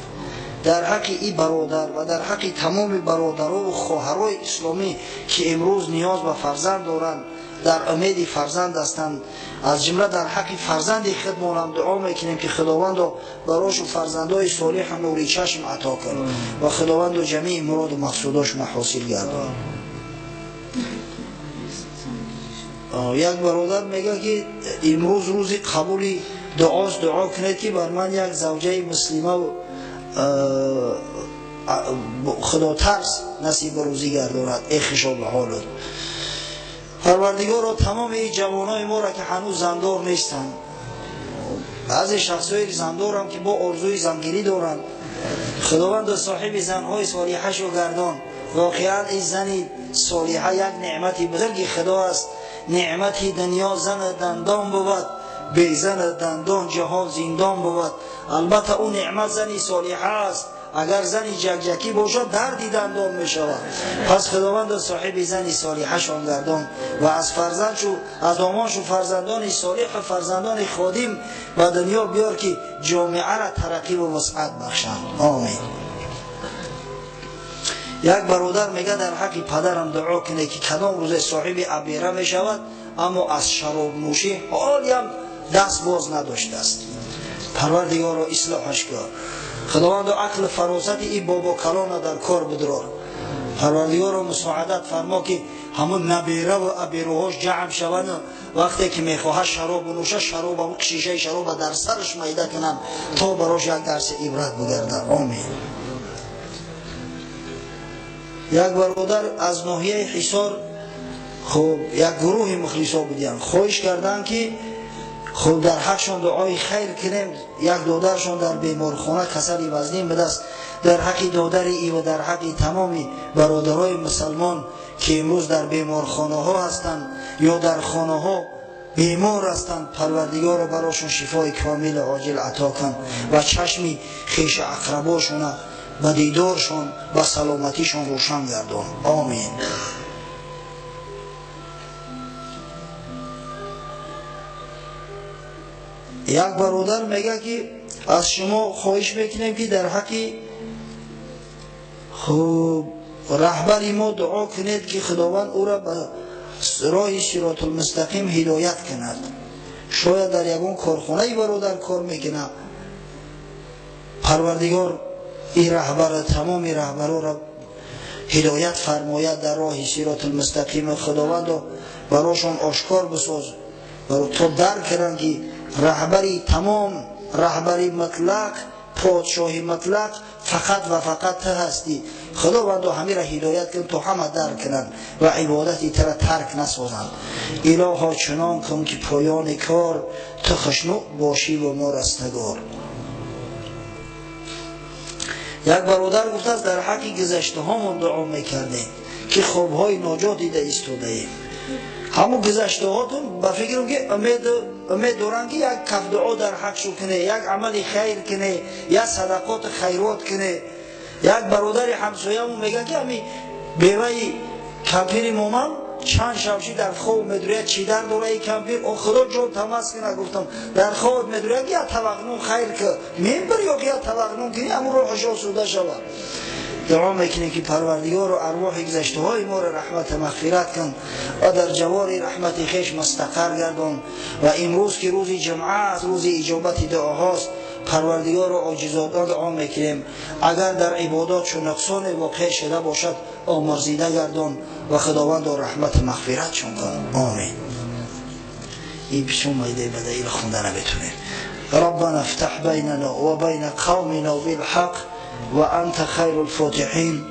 Дар ҳаққи ин бародар ва дар ҳаққи тамоми бародарову хоҳарои исломӣ ки имрӯз ниёз ба фарзанд доранд, дар умеди фарзанд ҳастанд, аз ҷумла дар ҳаққи фарзанди худмонам дуо мекунем ки Худовандо барошу фарзандои солиҳу нури чашм ато кун ва Худовандо ҷамеи муроду мақсудошона ҳосил гардон. Як бародар мегӯяд ки имрӯз рӯзи қабули дуост, дуо кунед ки бар ман як завҷаи муслима худотарс насиб рӯзӣ гардонад. Э хишо ба ҳолут. Парвардигоро тамоми ин ҷавонои моро ки ҳанӯз зандор нестанд, баъзе шахсҳои зандорам ки бо орзуи зангирӣ доранд, Худовандо соҳиби занҳои солиҳашу гардон. Воқеан ин зани солиҳа як неъмати бузурги Худо аст. Неъмати дунё зан дандон бувад, бе зан дандон ҷаҳон зиндон бувад. Албатта ӯ неъмат зани солиҳа аст, агар зани ҷакҷакӣ бошад дарди дандон мешавад. Пас Худовандо соҳиби зани солиҳашон гардон ва аз фарзандшу аз домоншу фарзандони солиҳу фарзандони ходим ба дунё биёр ки ҷомеаро тараққиву вусъат бахшанд. Омин. Як бародар мегӯяд дар ҳаққи падарам дуо кунед ки кадом рӯзе соҳиби абера мешавад, аммо аз шаробнӯшӣ ҳолиам даст боз надоштааст. Парвардигоро ислоҳаш кун. Худовандо ақлу фаросати ин бобокалона дар кор бидрор. Парвардигоро мусоадат фармо ки ҳамун набераву аберуҳош ҷамъ шаванд, вақте ки мехоҳад шароб бинӯшад, шароб ҳамун шишаи шароба дар сараш майда кунанд то барош як дарси ибрат бигардад. Омин. Як бародар аз ноҳияи Ҳисор, хуб, як гурӯҳи мухлисо будиянд, хоҳиш карданд ки хуб дар ҳақшон дуои хайр кунем. Як додаршон дар беморхона касали вазнин будааст. Дар ҳаққи додари и ва дар ҳаққи тамоми бародарои мусалмон ки имрӯз дар беморхонаҳо ҳастанд ё дар хонаҳо бемор ҳастанд, Парвардигоро барошон шифои комилу оҷил ато кун ва чашми хешу ақрабошона ба дидоршон ба саломатишон рӯшан гардон. Омин. Як бародар мегӯяд ки аз шумо хоҳиш мекунем ки дар ҳаққи хуб раҳбари мо дуо кунед ки Худованд ӯро ба роҳи сиротулмустақим ҳидоят кунад. Шояд дар ягон корхонаи бародар кор мекунад. Парвардигор ин раҳбара тамоми раҳбароро ҳидоят фармояд дар роҳи сиротулмустақим. Худовандо барошон ошкор бисоз то дарк кунанд ки раҳбари тамом, раҳбари мутлақ, подшоҳи мутлақ фақат ва фақат ту ҳастӣ. Худовандо ҳамира ҳидоят кун то ҳама дарк кунанд ва ибодати тура тарк насозанд. Илоҳо чунон кун ки поёни кор ту хушнуд бошӣ ва мо растагор. Як бародар гуфтааст, дар ҳаққи гузаштаҳомон дуо мекардем, ки хобҳои ноҷо дида истодаем. Ҳамун гузаштаҳотун ба фикрам, ки умед доранд, ки як каф дуо дар ҳақшу куне, як амали хайр куне, як садақоти хайрот куне. Як бародари ҳамсоямон мегӯяд, ки ҳами беваи кампири момам чанд шабши дар хоб медуряд. Чӣ дар дора и кампир? О, Худо ҷон тамас кина, гуфтам, дар хоб медуряд, ки як табақ нон хайр ки мебир ё ки як табақ нон кини, ҳамун рӯҳаш осуда шавад. Дуо мекунем, ки Парвардигору арвоҳи гузаштаҳои моро раҳмату мағфират кун ва дар ҷавори раҳмати хеш мустақар гардон. Ва имрӯз, ки рӯзи ҷумъа аст, рӯзи иҷобати дуоҳост, Парвардигору оҷизона дуо мекунем, агар дар ибодотшу нуқсоне воқеъ шуда бошад, омурзида гардон ва Худовандо раҳмату мағфиратшон кун. Омин. Ин бисёр майдаи бадаиро хонда наметонем. ربنا افتح بيننا وبين قومنا بالحق وأنت خير الفاتحين.